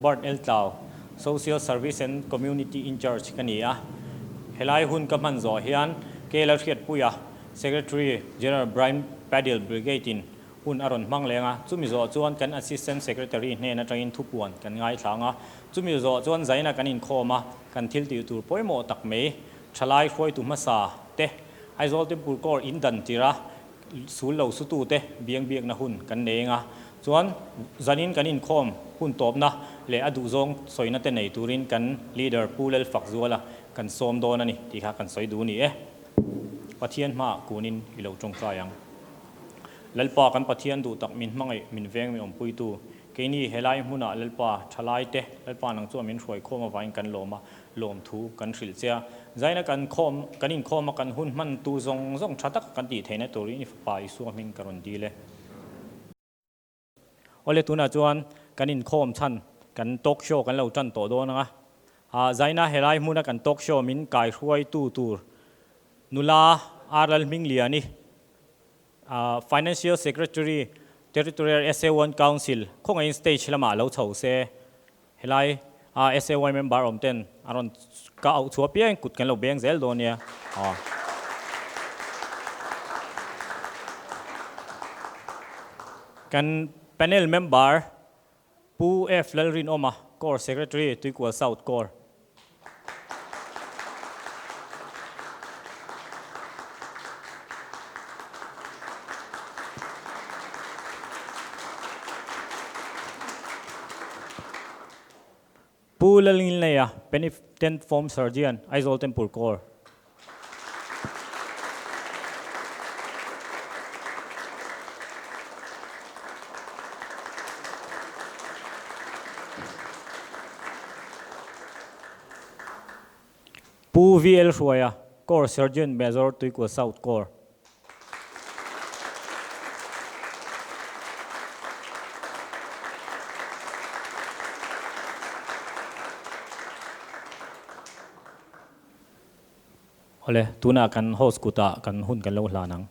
Bert Eltlau, Social Service and Community In-Charge ka ni a. Helai hun ka hman zawh hian KL Hriatpuia, Secretary General Brian Padil Brigade in hun a rawn hmang leng a. Chumi zawh chuan kan Assistant Secretary hnen atangin thupuan kan ngaithlang a. Chumi zawh chuan zaina kan inkhawm a, kan thil tih tur pawimawh tak mai thalai hruaitu hmasa te Aizawl Temple Corps in dan tir a, sul lo sutute biang biakna hun kan nei eng a, chuan zanin kan inkhawm hun tawpna leh a duhzawng sawina te nei turin kan Leader Pu Lalfakzuala kan sawm dawn a ni tih kha kan sawi duh a ni e. Pathian hmaah kunin i lo tawngtai ang. Lalpa kan Pathian duh tak min hmangaih min veng min awmpuitu keini helai hmunah Lalpa thalaite Lalpa nang chuan min hruaikhawm avangin kan lawm a, lawmthu kan hrilh che a. Zaina kan khawm, kan inkhawm a kan hun hman tu zawng zawng tha tak kan tih theihna turin i fapa Isua hming ka rawn dil e. Awle tunah chuan kan inkhawm chhan kan talk show kan lo tan tawh dawn ang a. Ah Zaina helai hmuna kan talk show min kaihruaitu tur nula R Lalhmingliani, ah Financial Secretary, Territorial SA1 Council khawngaihin stage lamah lo chho se. Helai a SAY member awm ten a rawn ka auh chhuah piang kut kan lo beng zel dawn nia. Aw. Kan panel member Pu F Lalrinawma, Corps Secretary, Tuikual South Corps. Pu Lalngilneia, Penitent Form Surgeon, Aizawl Temple Corps. Pu VL Hruaia, Corps Sergeant Major Tuikual South Corps. Awle, tunah kan host kutah kan hun kan lo hlan ang.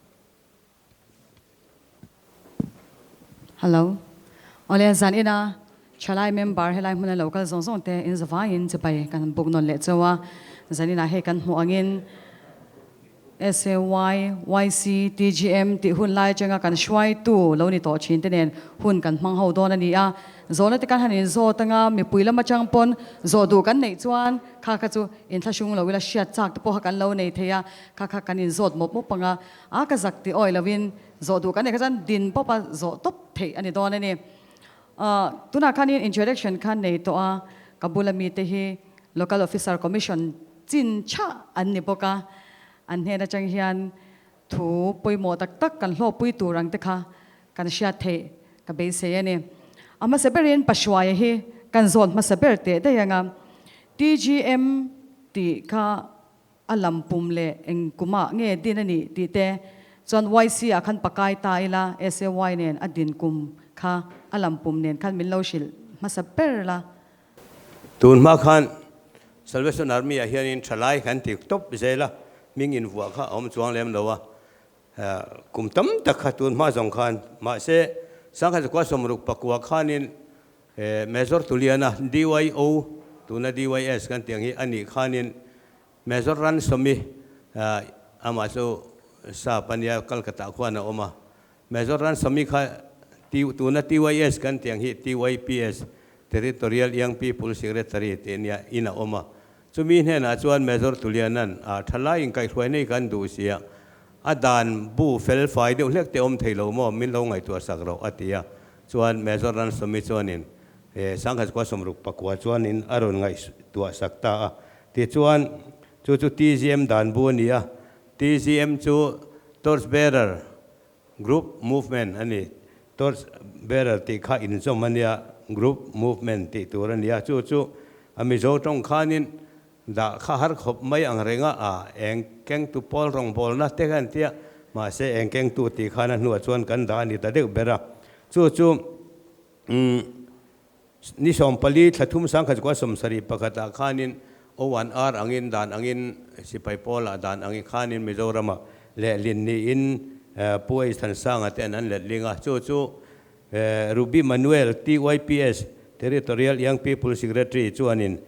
Hello. Awle, zan ina thalai member helai hmuna lo kal zawng zawng te in zavaiin chibai kan buk nawn leh chauh a. Zan inah hei kan hmuh angin SAY, YC, TGM tih hun lai atanga kan hruaitu lo ni tawh thin te nen hun kan hmang ho dawn a ni a. Zawhna te kan han inzawt anga mipui lam atang pawn zawh duh kan neih chuan kha kha chu inthlahrung lo ila hriat chak te pawh kha kan lo nei thei a, kha kha kan inzawt mawp mawp anga a ka zak ti awi lovin zawh duh kan neih kha chuan din pawp a zawh tawp theih a ni dawn a ni. Tunah khanin introduction kha nei tawh a, ka bula mite hi Local Officer Commission chin chhah an ni bawk a, an hnen atang hian thu pawimawh tak tak kan hlawhpui tur ang te kha kan hriat theih ka beisei a ni. A hmasa berin Pahruaia hi kan zawn hmasa ber teh daih ang a, TGM tih kha a lam pum leh eng kumah nge din a nih tih te chuan YC ah khan pakai ta ila SAY nen a din kum kha a lam pum nen khan min lo hrilh hmasa ber la. Tun hma khan Salvation Army ah hianin thalai kan ti tawp zel a, hming invuah kha a awm chuang lem lo a, kum tam tak kha tun hma zawng khan mahse Sangha Zakua sawmruk pakua khanin Major Tuliana DYO tuna DYS kan tih ang hi a nih khanin Major Ransome-i amah chu sap a nia Calcutta khuan a awm a, Major Ransome-i kha tuna TYS kan tih ang hi TYPS, Territorial Young People Secretary tih nia in a awm a. Chumi hnenah chuan Major Tuliana'n a thalai inkaihhruai nei kan duh sia, a dan bu fel fai deuh hlek te awm thei lo maw, min lo ngaihtuah sak rawh a ti a. Chuan Major Ransome-i chuanin Sangha Chukua sawmruk pakua chuanin a rawn ngaihtuah sak ta a. Tichuan chu chu TGM dan bu a ni a, TGM chu Torch Bearer Group Movement a ni. Torch Bearer tih kha inzawm a nia, Group Movement tih tur a ni a. Chu chu a Mizo tawng khanin dah kha har khawp mai ang reng a, a eng kengtu pawl rawngbawlna te kha an ti a, mahse eng kengtu tih khan a hnuah chuan kan dah a ni ta deuh ber a. Chu chu ni 14 thla thum sangkhat kua 71 ah khanin O1R angin dan angin sipai pawlah dan angin khanin Mizoramah lehlin niin Pu Eithansanga te an an letling a, chu chu Ruby Manuel TYPS Territorial Young People Secretary chuanin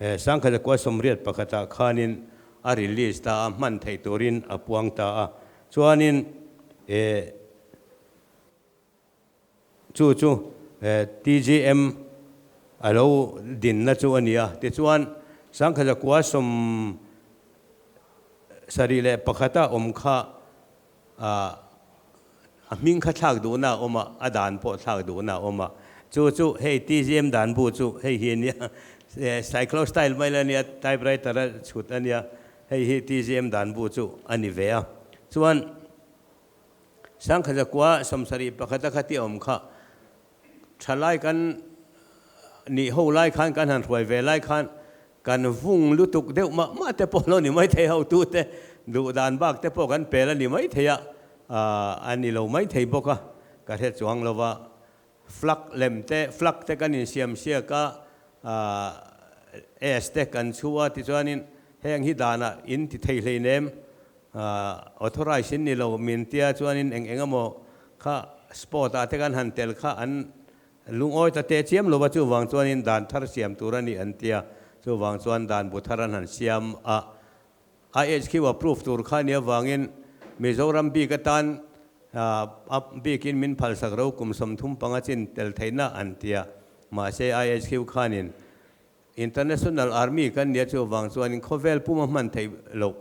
Sangkhatakua 81 ah khanin a release ta a, hman theih turin a puang ta a. Chuanin chu chu TGM a lo dinna chu a ni a. Tichuan Sangkhatakua 71 a awm kha A hming kha thlak duhna a awm a, a dan pawh thlak duhna a awm a. Chu chu hei TGM dan bu chu hei hi a nia, cyclostyle mai la a nia, typewriter a chhut a nia, hei hi TGM dan bu chu a ni ve a. Chuan Sangkhazakua 71 a kha ti awm kha thalai kan nih ho lai khan kan han hruai ve lai khan kan vung lutuk deuh mah mah te pawh lo ni mai thei hotu te duh dan bak te pawh kan pel a ni mai thei a, a ni lo mai thei bawk a, ka hre chuang lo va, flag lem te flag te kan insiam siak a, S te kan chhu a tichuanin heng hi danah in ti thei hleinem Authorise in ni lo min tia chuanin eng eng emaw kha sport ah te kan han tel kha an lungawi ta teh chiam lo a, chuvang chuanin dan thar siam tur a ni an tia, chuvang chuan dan bu thar an han siam a, IHQ approve tur kha nia vangin Mizoram bik atan a bikin min phalsak ro kum 35 chin tel theihna an tia, mahse IHQ khanin International Army kan nia chu vang chuanin khawvel puma hman theih loh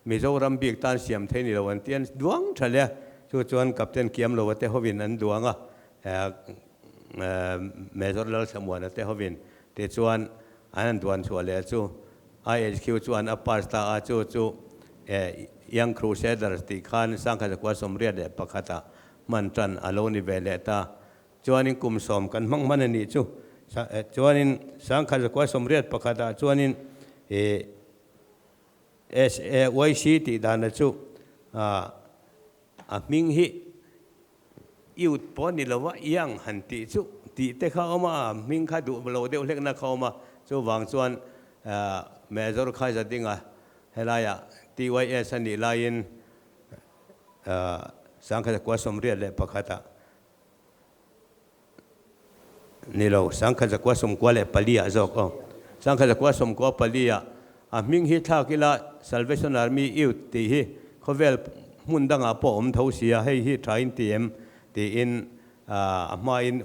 Mizoram bik tan siam thei ni lo an ti an duang tha le. Chu chuan Captain Kiamlova te hovin an duang a, Major Lalthlamuana te hovin tichuan an han duan chhuah leh chu IHQ chuan a pass ta a, chu chu Young Crusaders tih khan Sangkhatakua 81 ah hman tan a lo ni ve leh ta. Chuanin kum 10 kan hmang hman a nih chu. Chuanin 1981 ah chuanin SAYC tih dana chu a hming hi Youth pawh ni lova Young han tih chu tih te kha a awm a, a hming kha duh lo deuh hlekna kha a awm a. Chuvang chuan Major Khaizadinga helaiah TYS a nih laiin 1981 ah Ni lo, 1994 ah zawk aw. 1994 ah a hming hi thlak ila Salvation Army Youth tih hi khawvel hmun dangah pawh awm tho sia, hei hi tha in ti em tiin a hmain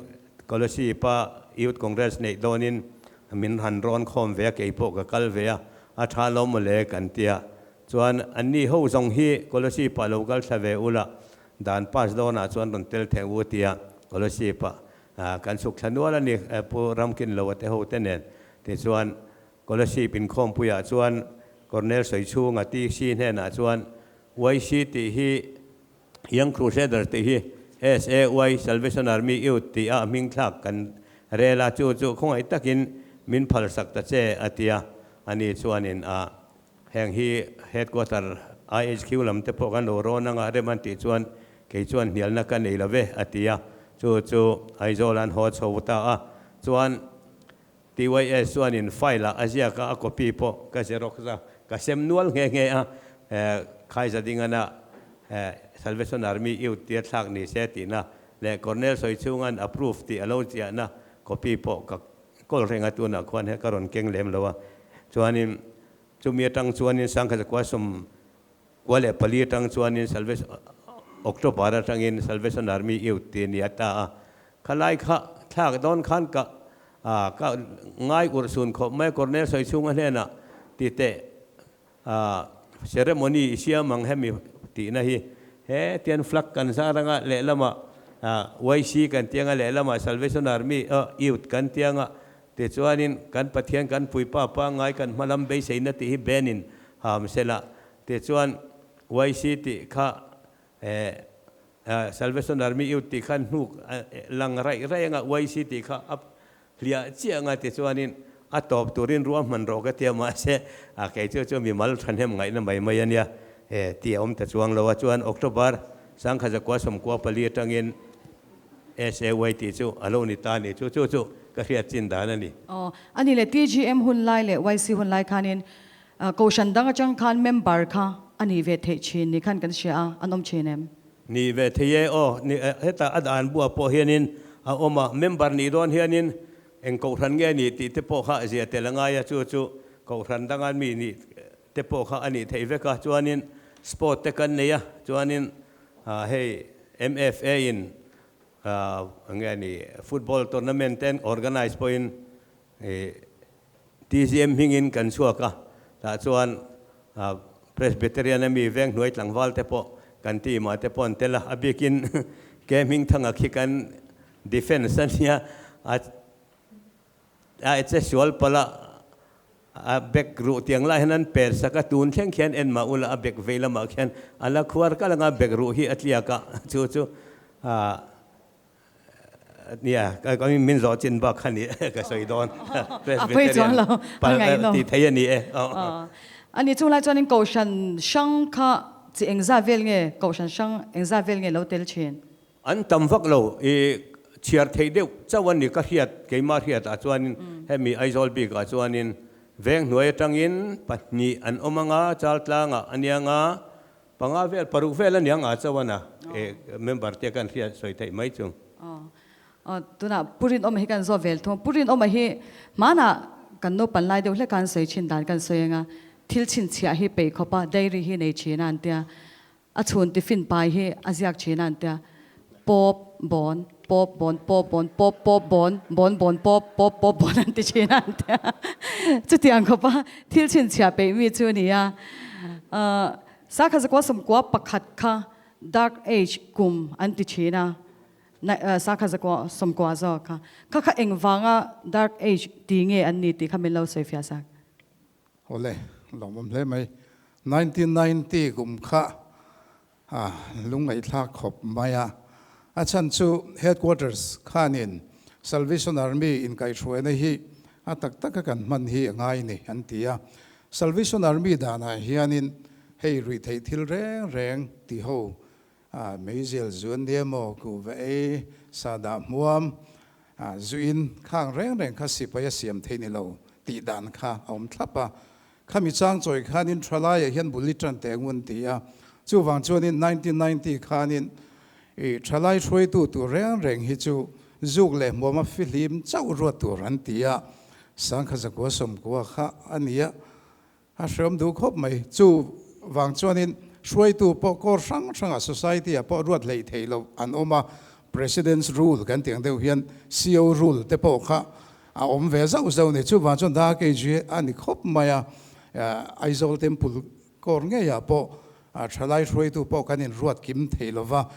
Kolosip a Youth Congress neih dawnin min han rawn khawm ve a, kei pawh ka kal ve a, a tha lo mawle kan tia. Chuan anni ho zawng hi Kolosip ah lo kal thla ve ula, Dan pass dawnah chuan rawn tel thei u tia scholarship a kan chhuk thla nual a ni Pu Ramkinloa te ho te nen. Tichuan scholarship inkhawmpuiah chuan Colonel Sawichhunga TC hnenah chuan YC tih hi Young Crusaders tih hi SAY Salvation Army Youth tih a hming thlak kan rel a, chu chu khawngaih takin min phalsak ta che a tia ani chuanin a Heng hi Headquarter IHQ lam te pawh kan lo rawn anga rem an tih chuan kei chuan hnialna ka nei lo ve a ti a, chu chu Aizawl an haw chho ta a, chuan TYS chuanin file ah a ziak a, a copy pawh ka xerox a, ka sem nual nghe nghe a, Khaisa Dingana Salvation Army Youth tia thlak ni se tihna leh Colonel Sawichhunga'n approve tih a lo ziahna copy pawh ka Kawl renga tunah khuan he ka rawn keng lem lo a, chuanin chumi atang chuanin 1994 atang chuanin Salvation October atangin Salvation Army Youth tih a ni a ta a, khalai kha thlak dawn khan ka ka ngai urh sun khawp mai a, Colonel Sawichhunga hnenah ti teh Ceremony i siam ang hemi tihna hi hetian flag kan zar anga lehlamah YC kan ti anga lehlamah Salvation Army Youth kan ti anga tichuanin kan Pathian kan puipa pangngai kan hmalam beiseina tih hi benin ham sela tichuan YC tih kha Salvation Army Youth tih khan hnuk lang raih raih anga YC tih kha a Hliah chiah anga tichuanin a tawp turin ruahman rawh ka tia mahse a kei chu chu mimal thahnem ngaihna mai mai a nia e tih a awm ta chuang lo a chuan October 1994 atangin SAY tih chu a lo ni ta a ni chu chu chu ka hriat chin dan a ni. Aw a ni le TGM hun lai leh YC hun lai khanin Kohhran dang atang khan member kha a nih ve theih thin ni khan kan hria a, an awm thin em? Nih ve thei e aw, hetah a dan buah pawh hianin a awm a, member nih dawn hianin Eng kohhran nge a nih tih te pawh kha a zia tel a ngai a, chu chu kohhran danga mi nih te pawh kha a nih theih vek a. Chuanin sport te kan nei a, chuanin hei MFA in eng nge a nih football tournament te an organise pawhin TZM hmingin kan chhuak a, tah chuan Presbyterian a mi veng hnuai tlangval te pawh kan team ah te pawh an tel a, a bikin ke hming thanga khi kan defence a nia, a a che sual palh a, a bek ruh tiang lai hian an per sak a, tun thleng khian en mah ula a bek vei lamah khian a la khuar kalh anga bek ruh hi a tliak a, chu chu Nia, ka min zawh chin bak kha ni ka sawi dawn. A pawi chuang lo, a ngaih lo. Tih theih a ni e. Ani chung lai chuanin Kohhran hrang kha chi engzat vel nge, Kohhran hrang engzat vel nge lo tel thin? An tam vak lo, i chhiar theih deuh chauh a ni ka hriat, keimah hriatah chuanin hemi Aizawl bikah chuanin Venghnuai atangin pahnih an awm anga, Chaltlangah a nia nga, Panga vel, paruk vel a niang a chuan a member te kan hriat sawi theih mai chu. Aw, tunah Pu Rinawma hi kan zawt vel thung. Pu Rinawma hi hmanah kan naupan lai deuh hlek a an sawi thin dan kan sawi anga thil chhinchhiah hi peih khawp a, diary hi nei thin a an tia, a chhun tiffin pai hi a ziak thin a an tia, pawp bawn, pawp bawn, pawp bawn, pawp pawp bawn, bawn bawn pawp, pawp pawp bawn an ti thin a an tia. Chutiang khawp a thil chhinchhiah peih mi chu a ni a. Sakha zakua sawmkua pakhat kha Dark Age kum an ti thin a, sakha zakua sawmkua zawk kha. Kha kha engvanga Dark Age ti nge an ni tih kha min lo sawi fiah sak. Awle, lawmawm hle mai. 1990 kum kha a lungngaihthlak khawp mai a. A chhan chu Headquarters khanin Salvation Army inkaihhruaina hi a tak taka kan hman hi a ngai ni an ti a. Salvation Army danah hianin hei ruihtheih thil reng reng ti ho a meizial zu an nia maw, kuhva ei, sahdah hmuam, zuin khang reng reng kha sipai a siam theih ni lo tih dan kha a awm thlap a. Khami chang chawi khanin thalaiah hian bul i tan teh ngun ti a, chuvang chuanin 1990 khanin i thalai hruaitu tur reng reng hi chu zuk leh hmuama fihlim chauh ruat tur an ti a, sangkha zakua sawmkua kha a ni a, a hreawm duh khawp mai. Chuvang chuanin hruaitu pawh kawr hrang hrangah society ah pawh ruat hleih theih loh an awm a, President's rule kan tih ang deuh hian CO rule te pawh kha A awm ve zauh zauh ni. Chuvang chuan Dark Age hi a ni khawp mai a, Aizawl Temple kawr ngeiah pawh thalai hruaitu pawh kan inruat kim thei lo va,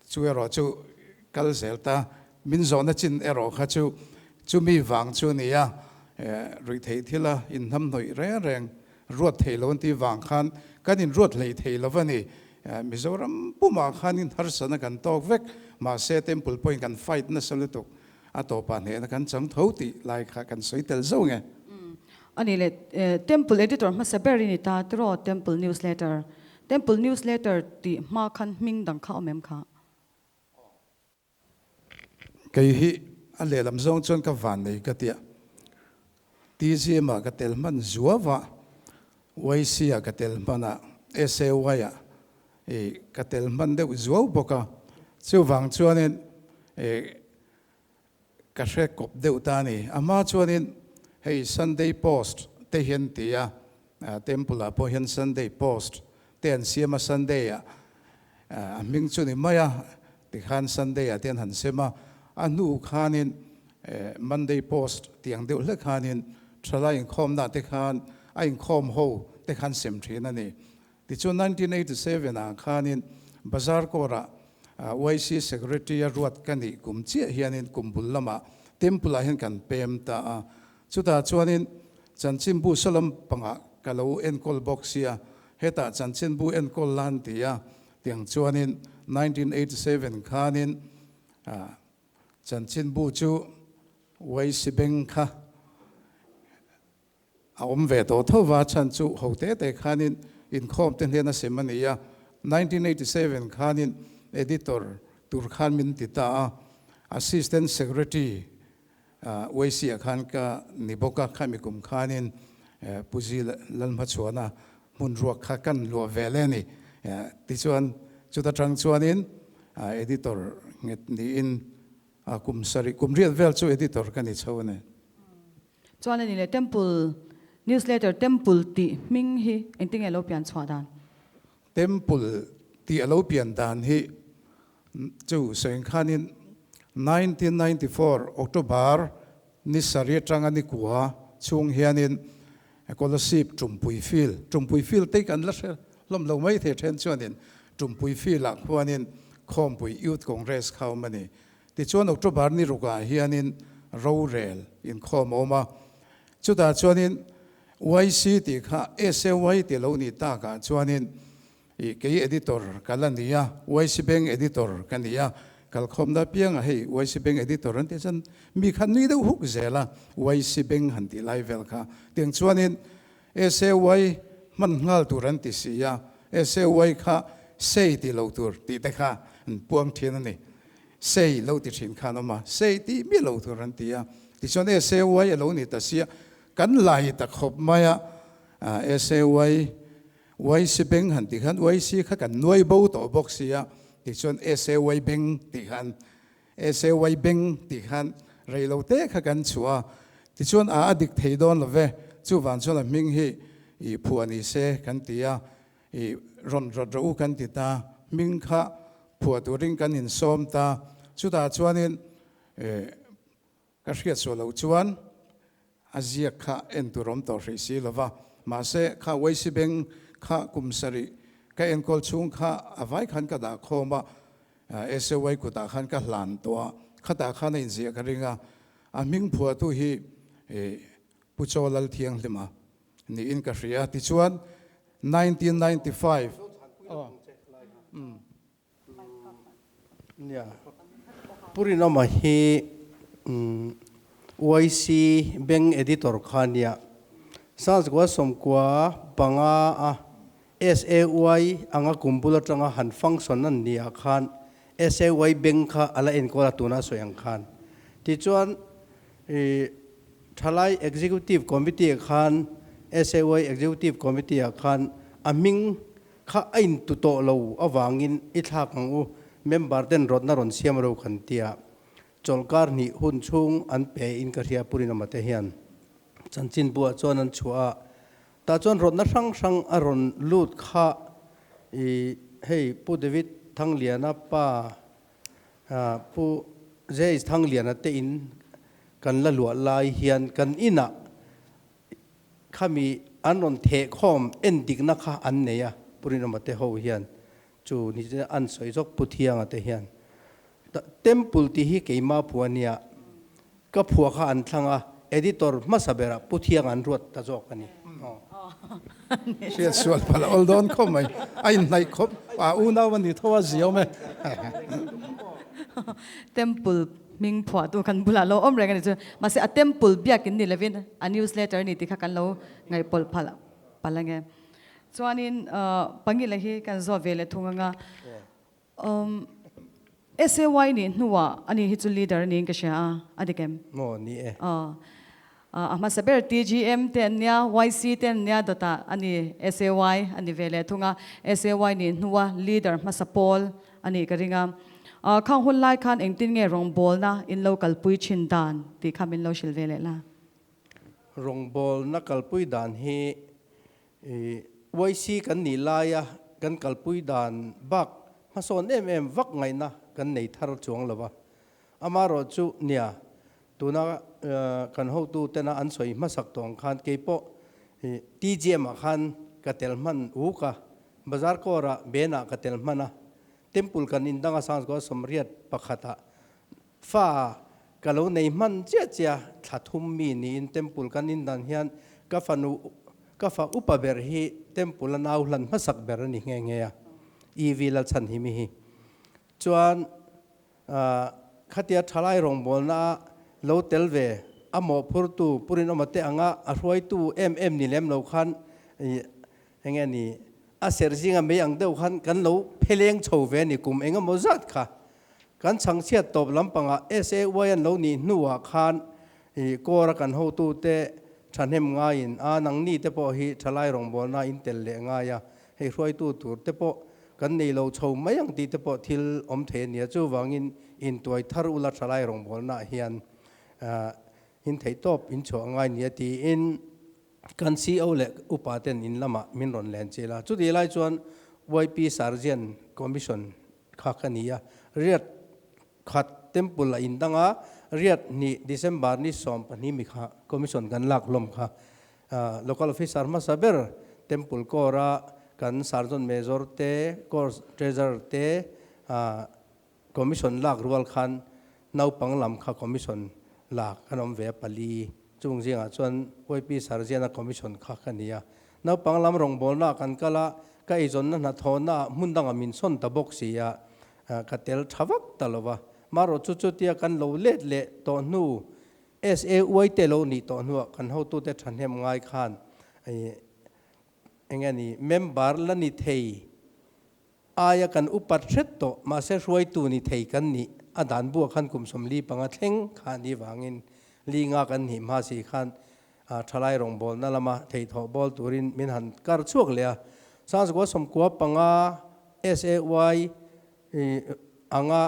chu erawh chu kal zel ta. Min zawhna chin erawh kha chu chumi vang chu a ni a, ruihtheih thila inhnamhnawih reng reng ruat thei lo an tih vang khan kan inruat hlei thei lo va ni. Mizoram pumah khanin harsatna kan tawk vek, mahse Temple pawhin kan fight nasa lutuk. A tawpah hnehna kan chang tho tih lai kha kan sawi tel zauh nge. A nih leh, Temple Editor hmasa ber i ni ta tiraw Temple Newsletter? Temple Newsletter tih hma khan hming dang kha awm em kha? Kei hi a lehlam zawng chuan ka van nei ka tia. TGM ah ka tel hman zuau a, YC ah ka tel hman a, SAY ah i ka tel hman deuh zuau bawk a. Chuvang chuanin i ka hre kawp deuh ta a ni. A hma chuanin hei Sunday Post te hian ti a, Temple ah pawh hian Sunday Post te an siam a, Sunday ah a hming chu ni mai a, tikhan Sunday ah te an han sem a, a hnu khanin Monday Post tih ang deuh hlek khanin thalai inkhawmna te khan a inkhawm ho te khan sem thin a ni. Tichuan 1987 ah khanin Bazar Kawrah YC Secretary a ruat ka nih kum chiah hianin kum bul lamah Temple ah hian kan pem ta a, chutah chuanin chanchinbu salam pangah ka lo enkawl bawk sia, hetah chanchinbu enkawl la an ti a, tiang chuanin 1987 khanin chanchinbu chu YC Bank kha A awm ve tawh tho va, chhan chu ho te te khanin inkhawm te hnen a sem a ni a, 1987 khanin editor tur khan min ti ta a, Assistant Secretary UAC ah khan ka ni bawk a, khami kum khanin Pu Zi Lalhmachhuana hmun ruak kha kan luah ve le a ni. Tichuan chuta tang chuanin editor nghet niin. Kum sarih kum riat vel chu editor ka ni chho a ni. Chuan a ni leh Temple Newsletter Temple tih hming hi engtin nge a lo pian chhuah dan? Temple tih a lo pian dan hi chu sawi khanin 1994 October ni sarih atanga ni kua chhung hianin Kolasib Tumpui Field, Tumpui Field te hi kan la hre hlawm lo mai thei then chuanin Tumpui Field ah khuanin Khawmpui Youth Congress kha awm a ni. Tichuan October ni rukah hianin rorel inkhawm a awm a, chutah chuanin YC tih kha SAY tih lo nih takah chuanin ih kei editor ka la ni a, YC Bank editor ka ni a, kalkhawmna apiangah hei YC Bank editor an tih chuan mi kha nui deuh huk zel a, YC Bank han tih lai vel kha. Tiang chuanin SAY hman nghal tur an ti si a, SAY kha sei tih lo tur tih te kha an puang thin a ni. Sei lo ti thin khan awm a, sei tih miah lo tur an ti a. Tichuan SAY a lo ni ta sia, kan lai ta khawp mai a, SAY, YC beng han tih khan YC kha kan nuai bo tawh bawk sia, tichuan SAY beng tih khan, SAY beng tih khan rei lo te kha kan chhuah a. Tichuan a a dik thei dawn lo ve, chuvang chuan a hming hi i phuah ni se kan ti a. I rawn rawt rawh u kan ti ta, hming kha phuah turin kan insawm ta. Chutah chuanin ka hriat suah loh chuan a ziak kha en tur awm tawh hrih si lova. Mahse kha Waisi Beng kha kum sarih ka enkawl chhung kha a vai khan ka dah khawm a, SAY kutah khan ka hlan tawh a, khatah khan a inziah ka ring a. A hming phuahtu hi Pu Chaw Lalthianghlima niin ka hria. Tichuan 1995. Nia, Pu Rinawma hi YC Bank Editor kha nia. Sazgua sawmkua panga a SAY anga kum bul atanga han function an nia khan SAY Bank kha a la enkawl a tuna sawi ang khan. Tichuan Thalai Executive Committee ah khan SAY Executive Committee ah khan a hming kha a intu tawh lo avangin i thlak ang u, member ten rawtna rawn siam ro kan tia chawlhkar hnih hun chhung an pe in ka hria Purinama te hian chanchin buah chuan an chhuah a, tah chuan rawtna hrang hrang a rawn lut kha i hei Pu David Thangliana pa Pu JH Thangliana te in kan la luah lai hian kan inah khami an rawn thehkhawm en dikna kha an nei a, Pu Rinawma te ho hian chu ni chu an sawi zawk Pu Thianga te hian Temple tih hi keima phuah ania ka phuah kha an thlang a, editor hmasa berah Pu Thianga an ruat ta zawk a ni. Hriat sual palh a awl dawn khawp mai. A inhnaih khawp a unau a ni tho a ziawm e. Temple hming phuahtu kan bulah lo awm reng a ni chu. Mahse a temple biakin ni lovin a newsletter a ni tih kha kan lo ngaihpawlh phalh palh ange. Chuanin Pangila hi kan zawt ve leh thung anga. SAY nih hnuah ani hi chu leader a niin ka hria a, a dik em? Maw ni e. Aw. A hmasa ber TGM te an nia, YC te an nia dawtah a ni SAY a ni ve leh thung a. SAY nih hnua leader hmasa pawl a nih ka ring a. Khang hun lai khan engtin nge rawngbawlna in lo kalpui thin dan tih kha min lo hrilh ve leh la. Rawngbawlna kalpui dan hi YC kan nih laia kan kalpui dan bak hmasawn em em vak ngaihna kan nei thar chuang lo va. Amaherawh chu nia, tuna kan hotu tena an sawi hmasak tawng khan keipawh TGM ah khan ka tel hman uk a, Bazar Kawrah Benah ka tel hman a, Temple kan indanga Sangzgaw sawmriat pakhatah Fa ka lo nei hman chiah chiah thla thum mi niin temple kan indan hian ka fanu ka fa upa ber hi temple a nau hlan hmasak ber a ni nghe nghe a, EV Lalchhanhimi hi. Chuan khatia thalai rawngbawlna a lo tel ve a mawhphurtu Pu Rinawma te anga a hruaitu em em ni lem lo khan enge ni a serh zinga mei ang deuh khan kan lo pheleng chho ve a ni kum engemaw zat kha. Kan chhangchhiat tawp lampangah SAY an lo nih hnuah khan i Kawra kan hotute thahnem ngaiin a nangni te pawh hi thalai rawngbawlna in tel leh ngai a, hei hruaitu tur te pawh Kan nei lo chho mai ang tih te pawh thil awm thei a nia. Chuvangin intuai thar ula thalai rawngbawlnaah hian in theihtawp in chhuah ngai nia tiin kan CO leh upa ten in lamah min rawn len chil a. Chutih lai chuan YP Sergeant Commission kha ka ni a, riat khat Temple a indang a, riat hnih December ni 12 mi kha Commission kan lak hlawm kha. Local Officer hmasa ber Temple Corps a kan Sergeant Major te, Corps Treasurer te Commission lak rual khan naupang lam kha Commission lak an awm ve a pali. Chung zingah chuan YP Sergeant a Commission kha ka ni a. Naupang lam rawngbawlnaah kan kal a, ka eizawnna hnathawhnaah hmun dangah min sawn ta bawk si a, ka tel tha vak ta lo va. Marawh chu chutia kan lo let leh tawh hnu SAY te lo nih tawh hnuah kan hotute thahnem ngai khan eng nge ni member la ni thei aia kan upat hret tawh mahse hruaitu ni thei kan nih a dan buah khan kum 45 thleng kha ni vangin li nga kan hnih hma si khan thalai rawngbawlna lama theihthawh bawl turin min han kar chhuak leh a. Sangzakua 95 SAY anga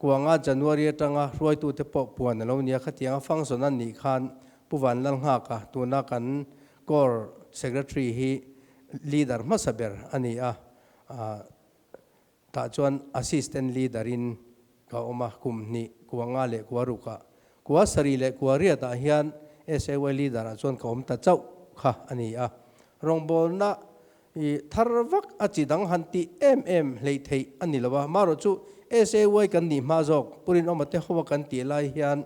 Kuanga January atanga hruaitute pawh puan a lo nia khatianga function an nih khan Pu Van Lalnghaka tuna kan Corps Secretary hi leader hmasa ber a ni a, tah chuan Assistant Leader in ka awm a, kum hnih kuanga leh kua rukah kua sarih leh kua riatah hian SAY Leader ah chuan ka awm ta chauh kha a ni a, rawngbawlna I thar vak a chi dang han tih em em hleih theih a ni lo a, marawh chu SAY kan nih hma zawk Pu Rinawma te hoa kan tih lai hian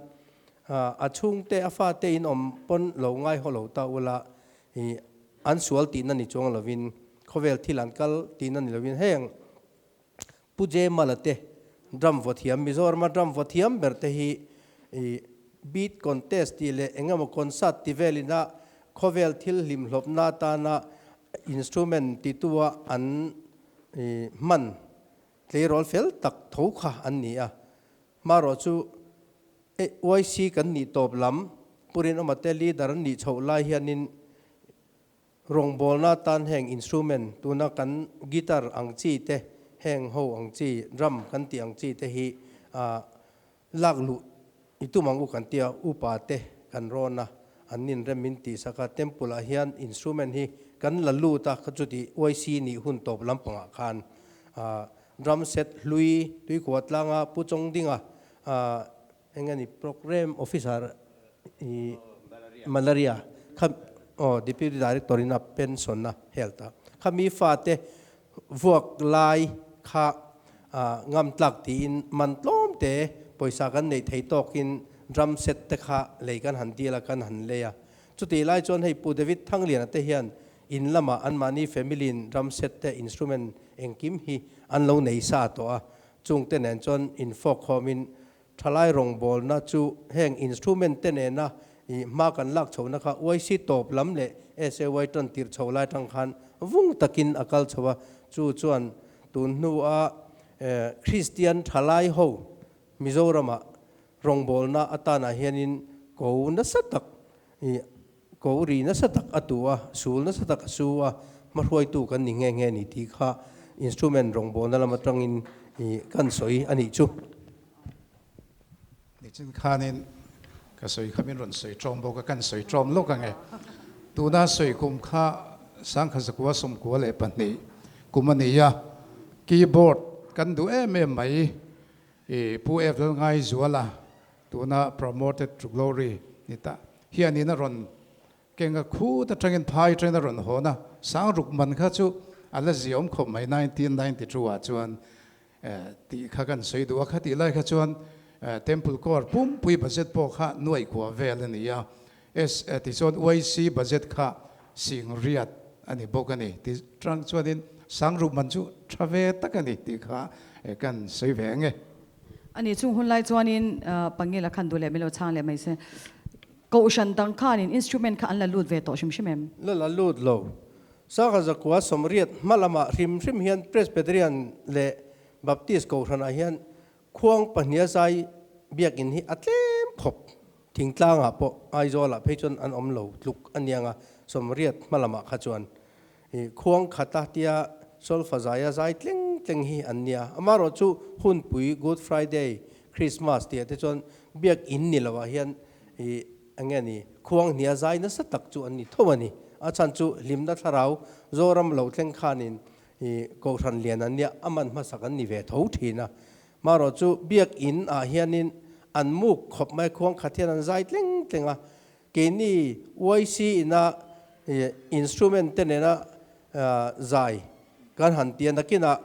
a chhungte a fate in awm pawn lo ngai haw lo ta ula i an sual tihna ni chuang lovin khawvel thil an kal tihna ni lovin heng Pu J Mala te drum vaw thiam Mizorama drum vaw thiam ber te hi i beat contest tih leh eng emaw concert ti velin a khawvel thil hlimhlawpna atana instrument titua an i hman tleirawl fel tak tho kha an ni a. Hmarawh chu YC kan nih tawp lam Pu Rinawma te leader an nih chhoh lai hianin Rawngbawlna tan heng instrument tuna kan guitar ang chi te, heng ho ang chi, drum kan tih ang chi te hi lak luh i tum ang u kan tia upa te kan rawn a, an nin rem min tih sak a, temple ah hian instrument hi kan la lut a, kha chuti YC nih hun tawp lampangah khan drum set hlui tuikua tlanga Pu Chawngdinga Eng a ni Programme Officer i Malaria kha aw Deputy Director in a pension a health a kha mi fate vuak lai kha ngam tlak tiin man tlawm te pawisa kan neih thei tawkin drum set te kha lei kan han dil a kan han lei a chutih lai chuan hei Pu David Thangliana te hian in lamah anmahni family in drum set te instrument engkim hi an lo nei sa tawh a Chungte nen chuan infawk khawmin thalai rawngbawlna chu heng instrument te nena i hma kan lak chhohna kha YC tawp lam leh SAY tan tirh chho lai tang khan vung takin a kal chho a, chu chuan tun hnua Kristian thalai ho Mizoramah rawngbawlna atanah hianin ko nasa tak i ko ri nasa tak a tu a, sul nasa tak a su a, hmahruaitu kan ni nghe nghe ni tih kha instrument rawngbawlna lam atangin i kan sawi a nih chu. Nichin khanin ka sawi kha min rawn sawi ṭawm bawk a, kan sawi ṭawm lawk ang e. Tuna sawi kum kha sangkhat zakua 92 kum a ni a, keyboard kan duh em em mai i Pu F Lalngaizuala tuna promoted to glory ni ta hianin a rawn keng a khut atangin phai atangin a rawn hawn a, sang ruk man kha chu a la ziawm khawp mai 1992 ah chuan tih kha kan sawi duh a, kha tih lai kha chuan Temple Corps pumpui budget pawh kha nuaih kua vel a ni a, S tichuan YC budget kha sing riat a ni bawk a ni ti tang chuanin sang ruk man chu tha ve tak a ni tih kha kan sawi ve ang e. A ni chung hun lai chuanin Pangila khan duh leh min lo chhang leh mai se. Kohhran dang khanin instrument kha an la lut ve tawh hrim hrim em? La la lut lo. Sangha zakua 80 hma lamah hrim hrim hian Presbyterian leh Baptist kohhranah hian khuang pahniha zai biakin hi a tlem khawp. Thingtlangah pawh Aizawlah phei chuan an awm lo tluk a niang a, 80 hma lamah kha chuan khuang khata tia Solfa zaia zai tleng tleng hi an nia. Amaherawhchu hunpui Good Friday, Christmas tih ah te chuan biak in ni lo ah hian ih eng nge ni khuang hnia zai nasa tak chu an ni tho a ni. A chhan chu hlimna thlarau Zoram lo thleng khanin ih Kohhran lian an nia a man hmasak an ni ve tho thin a. Marawhchu biak in ah hianin an muk khawp mai khuang khat hian an zai tleng tleng a. Keini YC ina instrument te nena zai kan han ti a, nakinah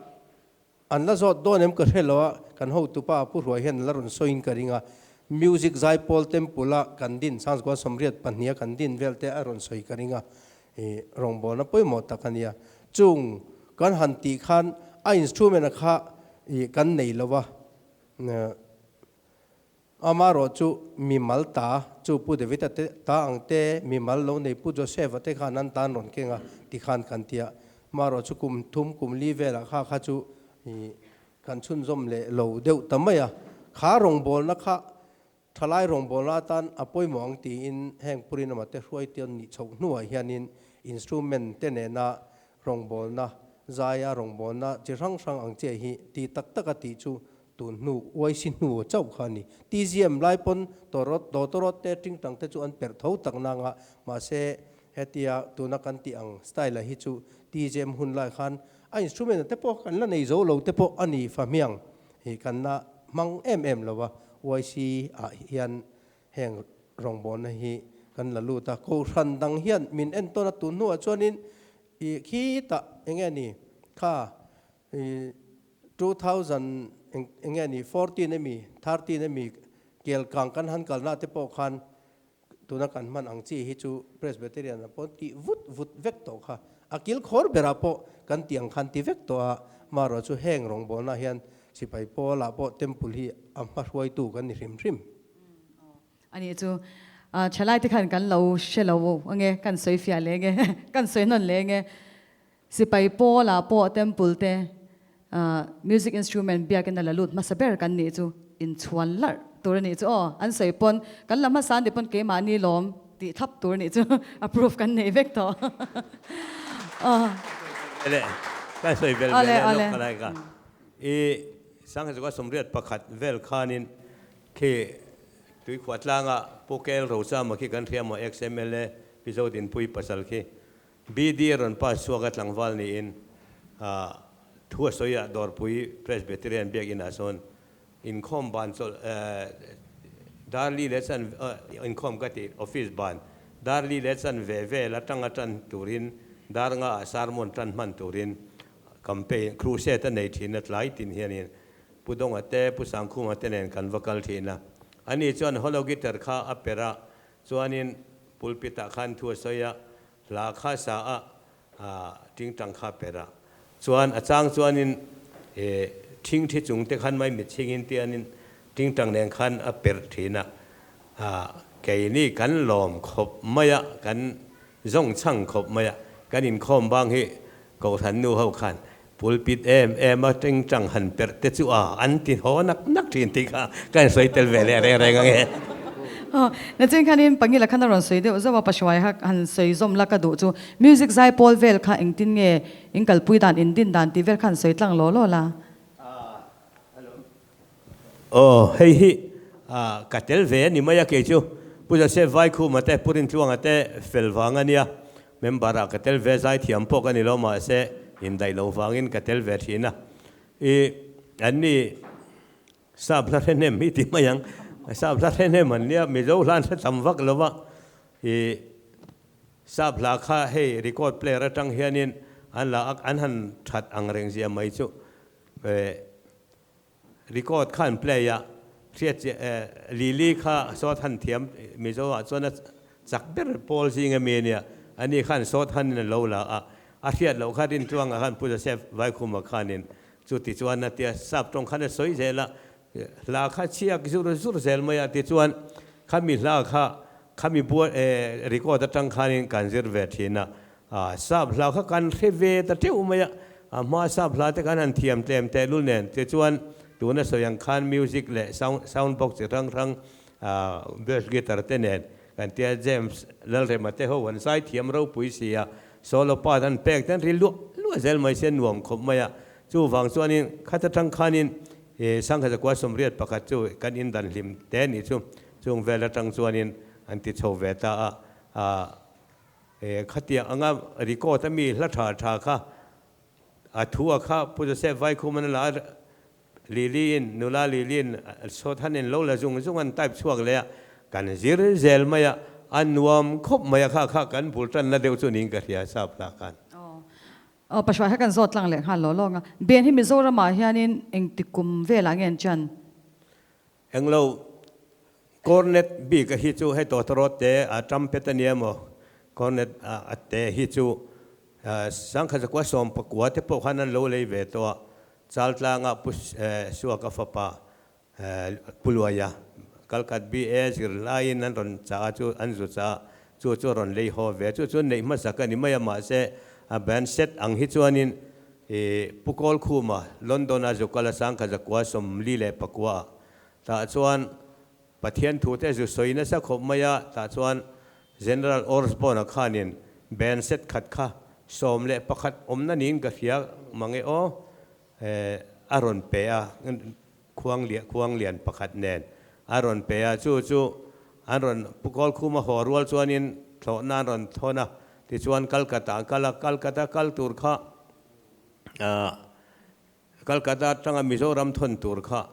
an la zawt dawn em ka hre lo a, kan hotupa Pu Hruai hian an la rawn sawiin ka ring a, music zaipawl temple a kan din Sangzgua Sawmriat pahniha kan din vel te a rawn sawi ka ring a, rawngbawlna pawimawh tak a nia. Chung kan han tih khan a instrument a kha kan nei lo a. Amarawh chu mimal ta chu Pu David-a te ta ang te, mimal lo nei Pu Joseph-a te khan an tan rawn keng a ti khan kan ti a. Amarawh chu kum thum kum li velah kha kha chu kan chhunzawm leh lo deuh ta mai a. Kha rawngbawlna kha thalai rawngbawlna atan a pawimawh ang tiin heng Pu Rinawma te hruaitian nih chhoh hnuah hianin instrument te nena rawngbawlna, zaia rawngbawlna chi hrang hrang ang chiah hi ti tak taka tih chu Tun hnu uaisi hnu chauh kha a ni. TGM lai pawn tawrawt, dawtawrawt te tingtang te chu an perh tho tak nang a, mahse hetia tuna kan tih ang style ah hi chu TGM hun lai khan a instrument te pawh kan la nei zo lo te pawh a ni fahmiang hi kan la hmang em em lo a, uaisi ah hian heng rawngbawlna hi kan la lut a, kohhran dang hian min entawn a tun hnuah chuanin ih khitah enge ni kha I 2000 eng nge ni 14 emi 13 emi kel kang kan han kalna te pawh khan tuna kan hman ang chi hi chu Presbyterian ah pawh tih vut vut vek tawh kha a kil khawr berah pawh kan tih ang khan ti vek tawh a marawh chu heng rawngbawlna hian sipai pawl ah pawh temple hi a hma hruaitu kan ni hrim hrim. Ani chu thalai te khan kan lo hre lo ange kan sawi fiah leh nge kan sawi hnawn leh nge. Sipai pawlah pawh temple te music instrument biakin a la lut hmasa ber kan nih chu inchhuan larh tur a nih chu aw an sawi pawn kan la hmasa an ti pawn keimahni lawm tih thlap tur a nih chu approve kan nei vek tawh aw. Le kan sawi vel ve leh lawk khalai ka i Sangha Sawmriat pakhat vel khanin khi Tuikhuah tlanga Pu Kel Rochama khi kan hria maw ex-MLA Pi Zodinpui pasal khi BD a rawn pass chhuak a tlangval niin thu a sawi a, Dawrpui Presbyterian biakinah sawn inkhawm ban chawlh Darli leh chan inkhawm ka tih office ban Darli leh chan ve vel atanga tan turin dar nga ah sermon tan hman turin campaign crusade a nei thin a tlai tin hianin Pu Donga te Pu Sangkhuma te nen kan va kal thin a, ani chuan hollow guitar kha a perh a chuanin pulpit ah khan thu a sawi a, Hla kha sa a, tingtang kha per a. Chuan a chang chuanin thing thi chung te khan mai mitchhingin tianin tingtang nen khan a per thin a. Keini kan lawm khawp mai a, kan zawng chhang khawp mai a. Kan inkhawm bang hi Kohhran nu ho khan pulpit em em a tingtang han perh te chu a an ti haw nak nak thin tih kha ka insawi tel ve leh reng reng ange. Aw, nachin khanin Pangila khan a rawn sawi deuh zauh a, Pahruai kha han sawi zawm la ka duh chu music zai pawl vel kha engtin nge in kalpui dan, in din dan tih vel kha han sawi tlang law law la. Aw, hei hi ka tel ve a ni mai a kei chu Pu Joseph Vaikhuma te, Pu Rintluanga te fel vang a nia, member ah ka tel ve zaithiam pawh ka ni lo mahse indaih lo vangin ka tel ve thin a. I an ni sap hla hre hnem hi ti mai ang, sap hla hre hnem an nia Mizo hla an hre tam vak lo va, i sap hla kha hei record player atang hianin an la an han that ang reng zia mai chu. Record kha an play a, hriat chiah Lily kha sawt han thiam Mizo ah chuan a chak ber pawl zing ami a nia, ani khan sawt han in a lo la a, a hriat loh kha Rintluanga khan Pu Joseph Vaikhuma khanin chuti chuan a tia sap tawng khan a sawi zel a, hla kha chhiak zur zur zel mai a tichuan khami hla kha khami bual record atang khanin kan zir ve thin a, Sap hla kha kan hre ve ta teuh mai a, a hma sap hla te khan han thiam tlem tehlul nen tichuan tuna sawi ang khan music leh sound sound box chi hrang hrang bass guitar te nen kan tia James Lalrema te ho an zai thiam ropui si a, solo part an pek ten ri luah luah. luah zel mai se nuam khawp mai a. Chuvang chuanin khat atang khanin Sangha zakua sawmriat pakhat chu kan indan hlim te nih chu chung vel atang chuanin an ti chho ve ta a. Khatiang anga record a mi hla tha tha kha a thu a kha Pu Joseph Vaikhuman a la a, Lily in nula Lily in shorthand in lo la zung zung an type chhuak leh a, kan zir zel mai a, a nuam khawp mai a kha kha kan bul tanna deuh chu niin ka hria sap lah khan. Aw Pahruai kha kan zawt tlang leh nghal law lawng a, Ben hi Mizoramah hianin engti kum velah nge an chan? Englo cornet bik a hi chu hei tawtawrawt te a trumpet a nia maw cornet a te hi chu sangkhat zakua sawmpakua te pawh khan an lo lei ve tawh a, Chaltlanga Pu Suaka fapa Pu Luaia Kalkat BA zirlaiin an rawn chah a chu an zu chah a, chu chu a rawn lei haw ve a, chu chu neih hmasak a ni mai a mahse a band set ang hi chuanin Pu Kawlkhuma London-a zu kal a sangkhat zakua 44 ah tah chuan Pathian thu te zu sawi nasa khawp mai a, tah chuan General Osborne-a khanin band set khat kha 11 awmna niin ka hria mang e aw, a rawn pe a, khuang lian khuang lian pakhat nen a rawn pe a, chu chu an rawn Pu Kawlkhuma haw rual chuanin thlawhna an rawn thawn a, tichuan Calcutta a kal a, Calcutta kal tur kha Calcutta atanga Mizoram thawn tur kha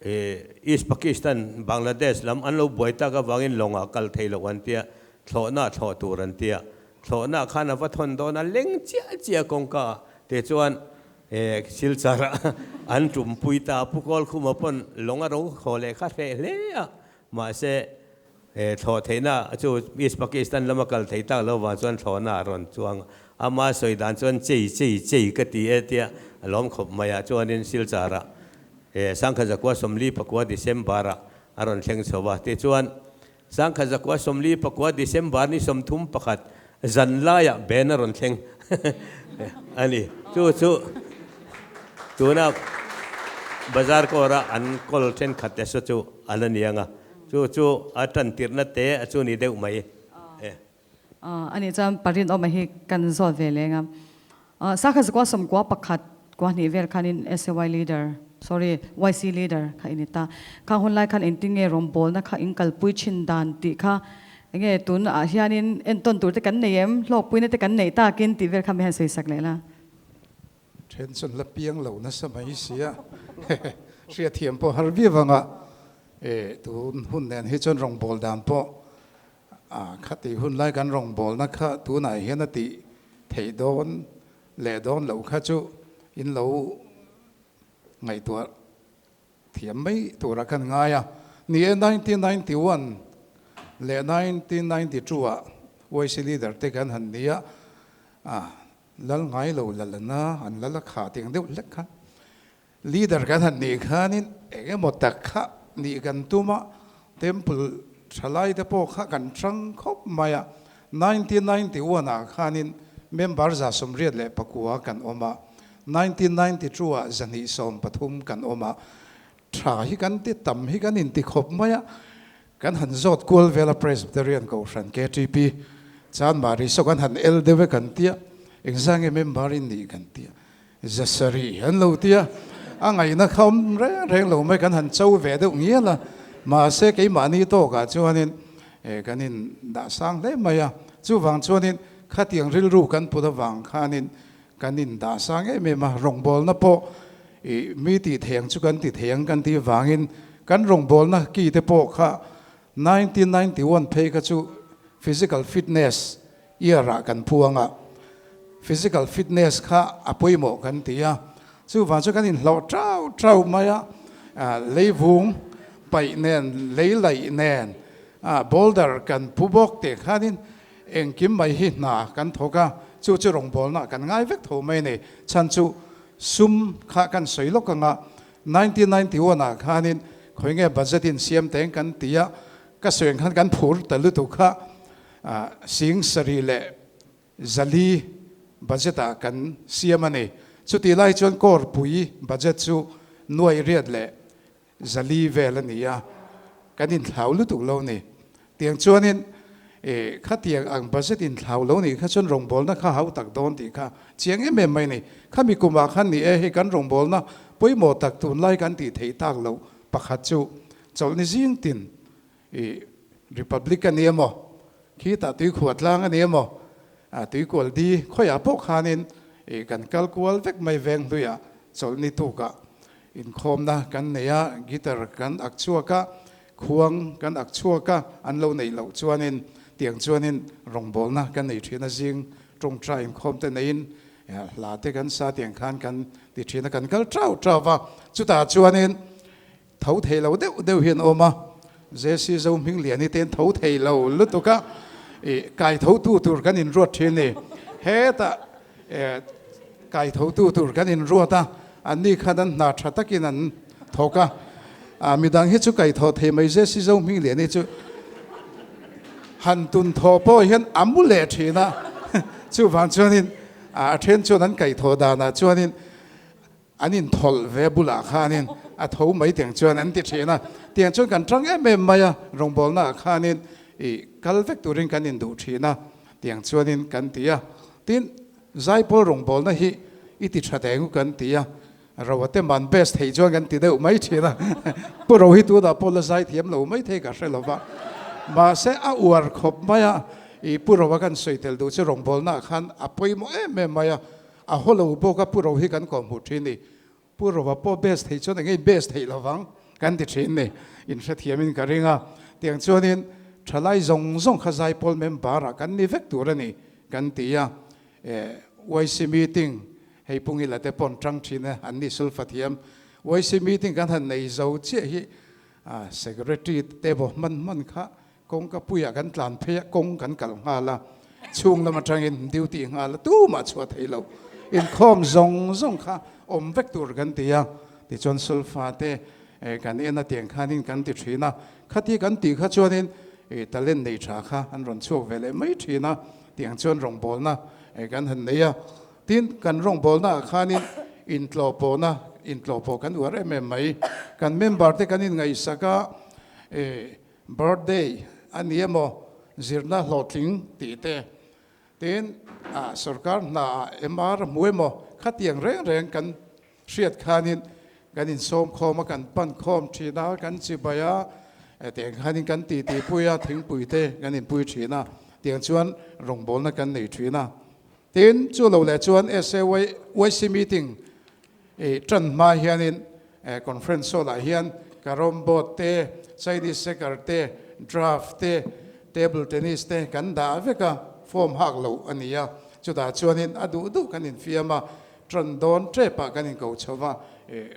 East Pakistan, Bangladesh lam an lo buai tak avangin lawngah kal thei loh an tia, thlawhna thlawh tur an tia. Thlawhna khan a va thawn dawn a, leng chiah chiah kawngka ah te chuan Silchar ah an tumpui ta a, Pu Kawlkhuma pawn lawng a ro haw leh kha hreh hle a, mahse Thlawh theihna chu East Pakistan lama kal thei tak lo vang chuan thlawhna a rawn chuang a. Ama sawi dan chuan chei chei chei ka ti e tia a lawm khawp mai a. Chuanin Silchar-ah Sangkhat zakua 49 December-ah a rawn thleng chho a. Tichuan Sangkhat zakua 49 December ni 31 zan laiah Ben a rawn thleng a ni. Chu chu tuna bazar kawra an kawl thenkhat te saw chu a la ni ang a. Chu chu a tan tirhna te a chu ni deuh mai e. A nih chuan Parinawma hi kan zawt ve leng a. Sakha zakua sawmkua pakhat kua hnih vel khanin SAY leader, sorry, YC leader kha i ni ta. Khang hun lai khan engtin nge rawngbawlna kha in kalpui thin dan tih kha enge tun ah hianin entawn tur te kan nei em, hlawkpuina te kan neih takin tih vel kha mi han sawi sak leh la. Then chuan la piang lo nasa mai sia, hriatthiam pawh har viau anga e tun hun nen hi chuan rawngbâwl dan pawh a khati hun lai kan rawngbâwlna kha tunah hian a tih theih dawn leh dawn loh kha chu in lo ngaihtuah thiam mai tura khan ngai a. Ni e, 1991 leh 1992 ah YC leader te kan han ni a, lal ngai lo lalna an lal a khah tih ang deuh hlek khan Leader kan han nih khanin eng emaw tak kha nih kan tum a, temple thalai te pawh kha kan hrang khawp mai a. 1991 ah khanin member 89 kan awm a, 1992 ah 123 kan awm a. Tha hi kan ti tam hi kan inti khawp mai a, kan han zawt kual vel a Presbyterian Kohhran KTP Chanmari saw kan han el deuh e kan tia, engzange member in nih kan tia. Zasarih an lo ti a, a ngaihna kha awm reng reng lo mai kan han cho ve deuh ngial a, mahse keimahni tawkah chuanin kan in dah sang hle mai a, chuvang chuanin khatiang rilru kan put avang khanin kan in dah sang em em a, rawngbawlna pawh ih mi tih thei ang chu kan ti thei ang kan tih vangin kan rawngbawlna ki te pawh kha 1991 phei kha chu physical fitness Year ah kan phuang a, physical fitness kha a pawimawh kan ti a, chuvang chu kan inhlawh trau trau mai a, leivung paih nen, lei laih nen, boulder kan pu bawk tih khanin engkim mai hi hna kan thawk a, chu chu rawngbawlna kan ngai vek tho mai a ni. Chhan chu sum kha kan sawi lawk ang a, 1991 ah khanin khawi nge budget in siam teng kan ti a, ka sawi ang khan kan phur ta lutuk kha. Sing sarih leh zali budget ah kan siam a ni. Chutih lai chuan Kawrpui budget chu nuai riat leh zali vel a ni a, kan inthlau lutuk lo ni. Tiang chuanin E khatiang ang budget in thlau lo nih kha chuan rawngbawlna kha hau tak dawn tih kha chiang em em mai ni. Khami kumah khan ni e hei kan rawngbawlna pawimawh tak tunlai kan tih theih tak loh pakhat chu chawlhni zing tin i Republic a ni emaw khitah tuikhuah tlang a ni emaw tuikual di khawiah pawh khanin i kan kal kual vek mai veng hluiah chawlhni tukah inkhawmna kan nei a, guitar kan ak chhuak a, Khuang kan ak chhuak a, an lo neih loh chuanin tiang chuanin rawngbawlna kan nei thin a, zing tawngtai inkhawm te neiin hla te kan sa tiang khan kan ti thin a, kan kal tau tau va, chutah chuanin tho thei lo deuh deuh hi an awm a, JC Zohmingliani te an tho thei lo lutuk a, ih kai tho tu tur kan inruat thin ni, hetah kai tho tu tur kan inruat a, anni khan an hna tha takin an thawk a, a midang hi chu kai thaw thei mai zet si zo hming leh ni chu han tun thaw pawh hian a mu leh thin a, chuvang chuanin a then chuan an kai thaw danah chuanin an inthawlh ve bulah khanin a tho mai tiang chuan an ti thin a, tiang chuan kan tang em em mai a, rawngbawlnaah khanin ih kal vek turin kan induh thin a, tiang chuanin kan ti a, tin zaipawl rawngbawlna hi i ti tha deng u kan ti a, Ro a te man best thei chuan kan ti deuh mai thin a, Pu Ro hi tunah pawh la zai thiam lo mai thei ka hre lo va, mahse a uar khawp mai a, ih Pu Ro a kan sawi tel duh chu rawngbawlnaah khan a pawimawh em em mai a, a haw lo bawk a Pu Ro hi kan kawhhmuh thin ni, Pu Ro a pawh best thei chuan engei best theih lo vang kan ti thin ni, inhrethiamin ka ring a, tiang chuanin thalai zawng zawng kha zaipawl member ah kan ni vek tur a ni kan ti a, YC meeting Hei Pu Ngila te pawn tang thin e, an ni sulfa thiam. YC meeting kan han nei zo chiah hi secretary te bo hman hman kha kawngka puiah kan tlan phei a, kawng kan kal nghal a, chhung lam atangin duty nghal a, tumah chhuah thei lo. Inkhawm zawng zawng kha awm vek tur kan ti a, tichuan sulfa te kan en a tiang khanin kan ti thin a, khati kan tih kha chuanin talent nei tha kha an rawn chhuak ve leh mai thin a, tiang chuan rawngbawlna kan han nei a. Tin, kan rawngbawlnaah khanin intlawhpawhna, intlawhpawh kan uar em em mai. Kan member te kan inngaihsak a, birthday a ni emaw, zirna hlawhtling tih te, tin, sorkar hnaah MR a hmu emaw, khatiang reng reng kan hriat khanin kan insawm khawm a, kan pan khawm thin a, kan chibai a, tiang khanin kan titi pui a, thingpui te kan inpui thin a, tiang chuan rawngbawlna kan nei thin a. Tin, chu lo leh chuan SAYC meeting tan hma hianin conference hall ah hian carrom board te, Chinese checker te, draft te, table tennis te kan dah vek a, form hak loh a ni a. Chutah chuanin a duh duh kan infiam a, tan dawn tepah kan inko chho va,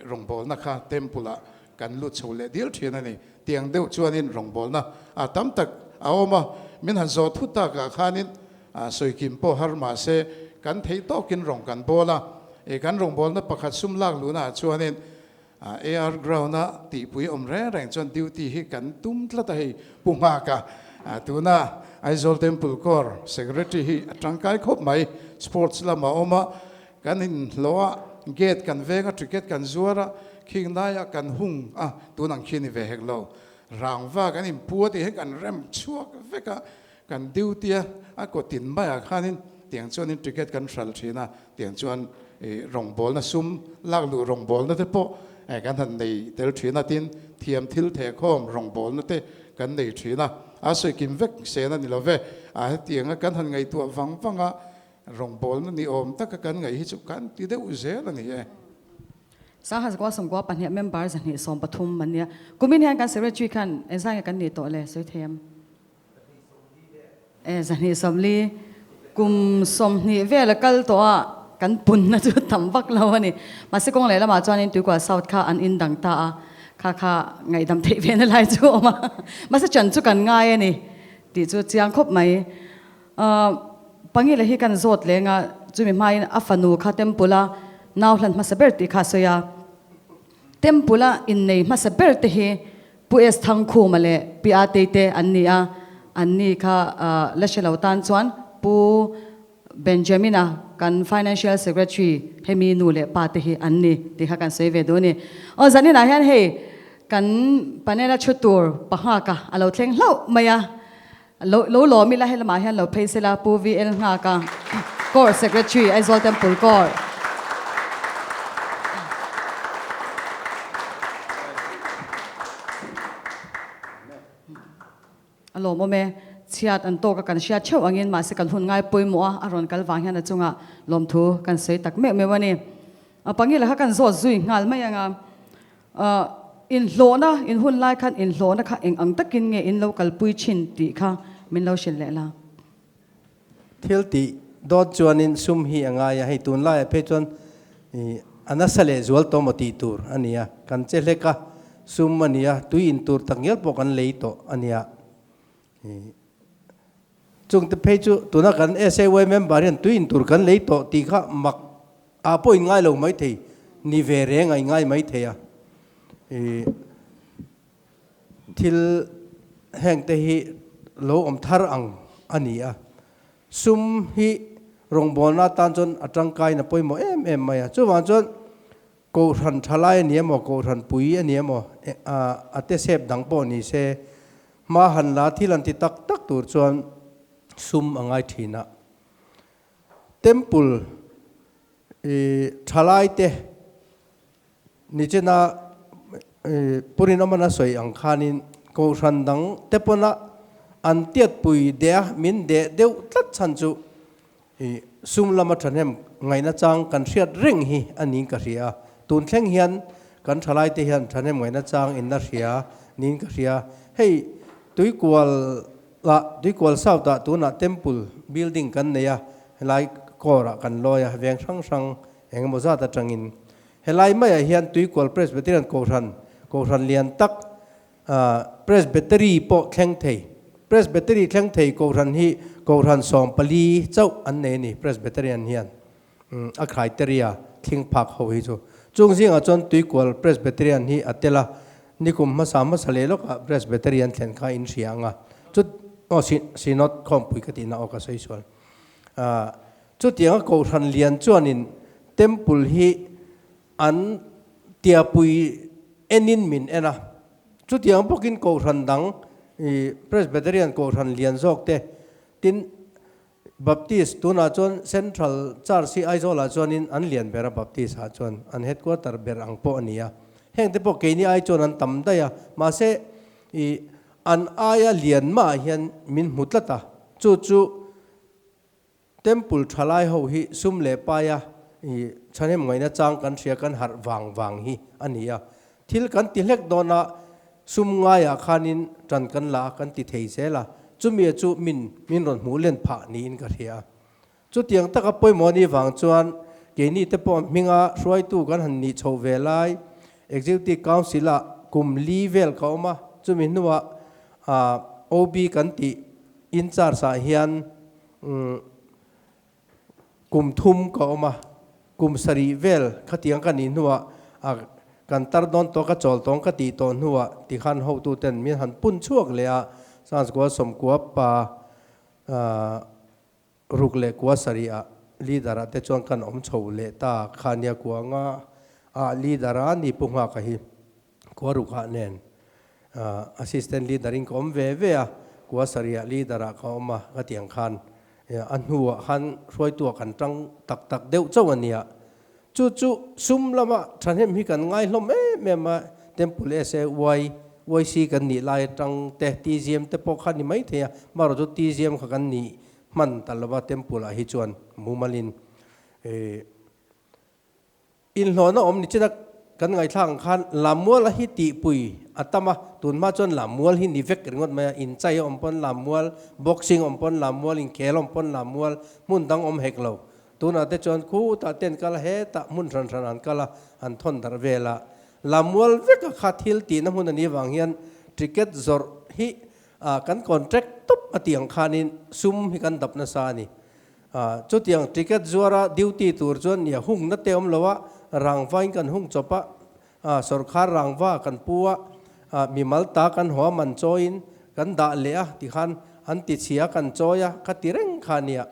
rawngbawlna kha temple ah kan lut chho leh dil thin a ni. Tiang deuh chuanin rawngbawlna a tam tak a awm a, min han zawh thut takah khanin sawi kim pawh har mah se kan theih tawkin rawng kan bawl a. E kan rawngbawlna pakhat sum lak luhnaah chuanin AR ground-a tihpui awm reng reng chuan duty hi kan tum tlat a hei Pu Nghaka tuna Aizawl Temple Corps Secretary hi a tangkai khawp mai. Sports lamah a awm a, Kan inhlawh a, gate kan veng a, ticket kan zuar a, khing laiah kan hung a, tun ang khi ni ve hek lo. Rangva kan inpu a tih hian kan rem chhuak vek a, kan duty a, a kawtin maiah khanin tiang chuanin ticket kan hral thin a, tiang chuan ih rawngbawlna sum lak luh rawngbawlna te pawh kan han nei tel thin a, tin thiam thil thehkhawm rawngbawlna te kan nei thin a, a sawi kim vek sen a ni lo ve, a hetianga kan han ngaihtuah vang vang a, Rawngbawlna ni awm taka kan ngaih hi chu kan ti deuh zel a ni e. Sangha zakua sawmkua pahnih member 230 an nia. Kumin hian kan secretary khan engzai nge kan nih tawh le sawi thei em? E 240 kum 20 vel a kal tawh a kan punna chu tam vak lo a ni. Mahse kawng leh lamah chuanin Tuikua South kha an indang ta a, kha kha ngaihdam theih ve na lai chu a awm a. Mahse chan chu kan ngai a ni tih chu chiang khawp mai. Pangila hi kan zawt leng a, chumi hmain a fanu kha Temple-a nau hlan hmasa ber tih kha a sawi a. Temple-a innei hmasa ber te hi Pu S. Thangkhuma leh Pi Atei te an ni a, an ni kha la hre lo tan chuan Pu Benjamin-a kan Financial Secretary hemi nu leh pa te hi an ni tih kha kan sawi ve duh a ni. Aw zaninah hian hei kan panel-a thu tur Panghaka a lo thleng hlauh mai a. Lo lo lawm ila helamah hian lo phei sela Pu VL Nghaka, Corps Secretary, Aizawl Temple Corps. A lawmawm e, chhiat an tawk a kan hriat theuh angin mahse kan hun ngai pawimawh a, a rawn kal vang hian a chungah lawmthu kan sawi tak meuh meuh a ni. A pangila kha kan zawt zui nghal mai ang a, inhlawhna, in hun lai khan inhlawhna kha eng ang takin nge in lo kalpui thin tih kha min lo hrilh leh la. Thil tih dawt chuanin sum hi a ngai a, hei tunlaiah phei chuan a nasa leh zual tawh maw tih tur a ni a, kan che hlek a, sum a ni a, tui in tur tak ngial pawh kan lei tawh a nia. Chungte phei chu tuna kan SAY member hian tui in tur kan lei tawh tih kha mak ah pawh in ngai lo mai thei, ni ve reng a in ngai mai thei a. Thil hengte hi lo awm thar ang a ni a, sum hi rawngbawlna atan chuan a tangkain a pawimawh em em mai a. Chuvang chuan Kohhran thalai a ni emaw, Kohhran pui a ni emaw, a tesep dang pawh ni se, hma han la thil an ti tak tak tur chuan sum a ngai thin a. Temple thalai te Nichina Purinawmana sawi ang khanin Kohhran dang te pawna an tiatpui deh a, min deh deuh tlat chhan chu sum lama thahnem ngaihna chang kan hriat reng hi a niin ka hria a. Tun thleng hian kan thalaite hian thahnem ngaihna chang in la hria niin ka hria. Hei Tuikual ah Tuikual South ah tunah Temple building kan nei a, helai Corps ah kan lawi a, veng hrang hrang engemaw zat atangin Helai maiah hian Tuikual Presbyterian Kohhran, Kohhran lian tak, Presbytery pawh thleng thei. Presbytery thleng thei Kohhran hi Kohhran 14 chauh an nei a ni, Presbyterian hian a criteria thling phak ho hi chu. Chung zingah chuan Tuikual Presbyterian hi a tel a, nikum hmasa hmasa leh lawkah Presbyterian thlen kha in hria ang a, chu aw Synod khawmpui ka tihna aw ka sawi sual. Chutianga Kohhran lian chuanin Temple hi an tiapui enin min en a. Chutiang bawkin Kohhran dang, Presbyterian Kohhran lian zawk te, tin Baptist tunah chuan Central Church hi Aizawlah chuanin an lian ber a, Baptist ah chuan an headquarter ber ang pawh a ni a. Hengte pawh keini ai chuan an tam daih a, mahse an aia lian mahah hian min hmu tlat a, chu chu Temple thalai ho hi sum leh paia i thahnem ngaihna chang kan hria kan harh vang vang hi a ni a. Thil kan ti hlek dawn a, sum ngaiah khanin tan kan la a kan ti thei zel a, chumi chu min min rawn hmuh len phah niin ka hria a. Chutiang taka pawimawh ni vang chuan keini te pawh hminga hruaitu kan han nih chhoh ve lai Executive Council ah kum li vel ka awm a, chumi hnuah OB kan tih in charge ah hian Kum thum ka awm a, kum sarih vel khatiang ka nih hnuah a kan tar dawn tawh ka chawl tawng ka tih tawh hnuah tikhan hotuten min han pun chhuak leh a, Sanskua sawmkua pa ruk leh kua sarih ah leader ah te chuan kan awm chho leh ta khania kua nga ah leader a ni pu nghaka hi. Kua rukah nen assistant leader in ka awm ve ve a, kua sarih leader ah ka awm a ka ti ang khan a hnuah khan hruaitu ah kan tang tak tak deuh chauh a nia. Chu chu sum lama thahnem hi kan ngai hlawm em em a, Temple SAY, YC kan nih lai atang te TGM te pawh kha ni mai thei a, marawh chu TGM kha kan nih hman ta lova Temple ah hi chuan mumalin Inhlawhna awm ni china kan ngaihthlak ang khan Lammual a hi tihpui a tam a, tunhma chuan Lammual hi ni vek ringawt mai a, inchai a awm pawn Lammual, boxing awm pawn Lammual, inkhel awm pawn Lammual, hmun dang awm hek lo. Tunah te chuan khutah te an kal a, hetah hmun hran hran an kal a, an thawn darh vel a. Lammual veka kha thil tihna hmun a nih avang hian ticket zawrh hi kan contract tawp a tih ang khanin sum hi kan dap nasa a ni. Chutiang ticket zuara duty tur chuan nia hungna te awm lo a, rangvain kan hung chawp a, sawrkhar rangva kan pu a, mimal ta kan haw a man chawiin kan dah leh a tikhan an ti chhia kan chawi a kha ti reng kha nia.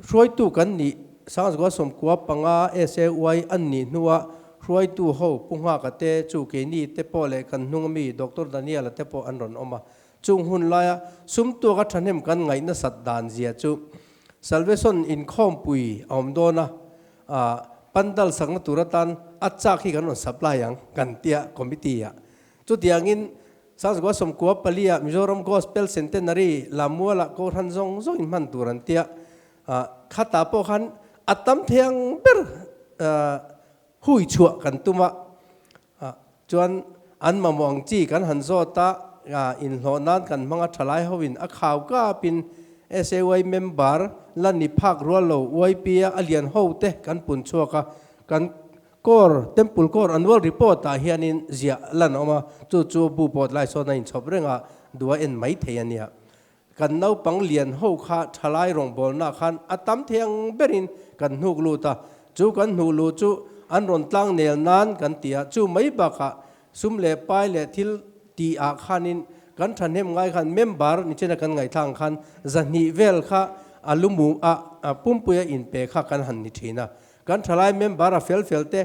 Hruaitu kan nih Sangzgua sawmkua panga SAY an nih hnua hruaitu ho Pu Nghaka te chu keini te pawh leh kan hnung ami Doctor Daniel-a te pawh an rawn awm a. Chung hun laia sum tuaka thahnem kan ngaih nasat dan zia chu Salvation inkhawmpui a awm dawn a, pandal sakna tur atan a chak hi kan rawn supply ang kan tia committee ah. Chutiangin Sangzukua sawmkua palia Mizoram Gospel Centenary Lamualah Kohhran zawng zawng in hman tur an tia, khatah pawh khan a tam thei ang ber hui chhuah kan tum a, Chuan an mamawh ang chi kan han zawt a, inhlawh nan kan hmang a tha lai hoin a khau kapin SAY member la ni phak rual lo YP a a lian ho te kan pun chhuak a, kan Core, Temple Core Annual Report ah hianin ziah lan a awm a, chu chu bu pawt lai sawn a inchhawp reng a, duh a en mai thei a nia. Kan naupang lian ho kha thalai rawngbawlna khan a tam thei ang berin kan hnuk lut a, chu kan hnuh luh chu an rawn tlang nel nan kan ti a, chu mai bakah sum leh pai leh thil tih ah khanin kan thahnem ngai khan member nichina kan ngaihthlak ang khan zahnih vel kha a lumu a pumpuia inpe kha kan han ni thin a, kan thalai member a fel fel te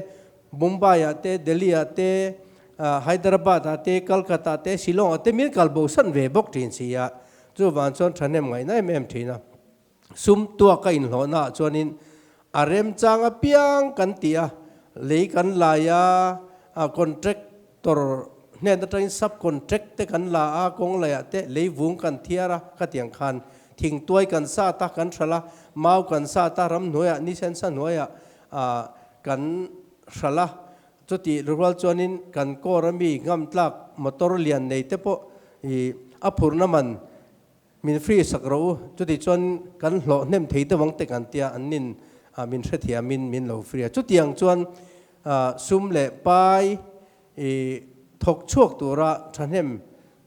Mumbai ah te, Delhi ah te, Hyderabad ah te, Calcutta ah te, Shillong ah te min kal bo san ve bawk thin si a, chuvang chuan thahnem ngaihna em em thin a. Sum tuak a inhlawhna ah chuanin a remchang apiang kan ti a, lei kan lai a, contractor hnen atangin sub contract te kan la a, kawng laiah te lei vung kan thiar a, khatiang khan thingtuai kan sat a, kan hralh a, mau kan sat a, ramhnuaiah ni sensa hnuaiah Kan hralh a, chutih rual chuanin kan kawr ami ngamtlak motor lian nei te pawh i a phurna man min free sak rawh u, chutih chuan kan hlawh hnem thei deuh ang te kan tia an nin min hrethiamin min lo free a. Chutiang chuan sum leh pai i thawk chhuak tura thahnem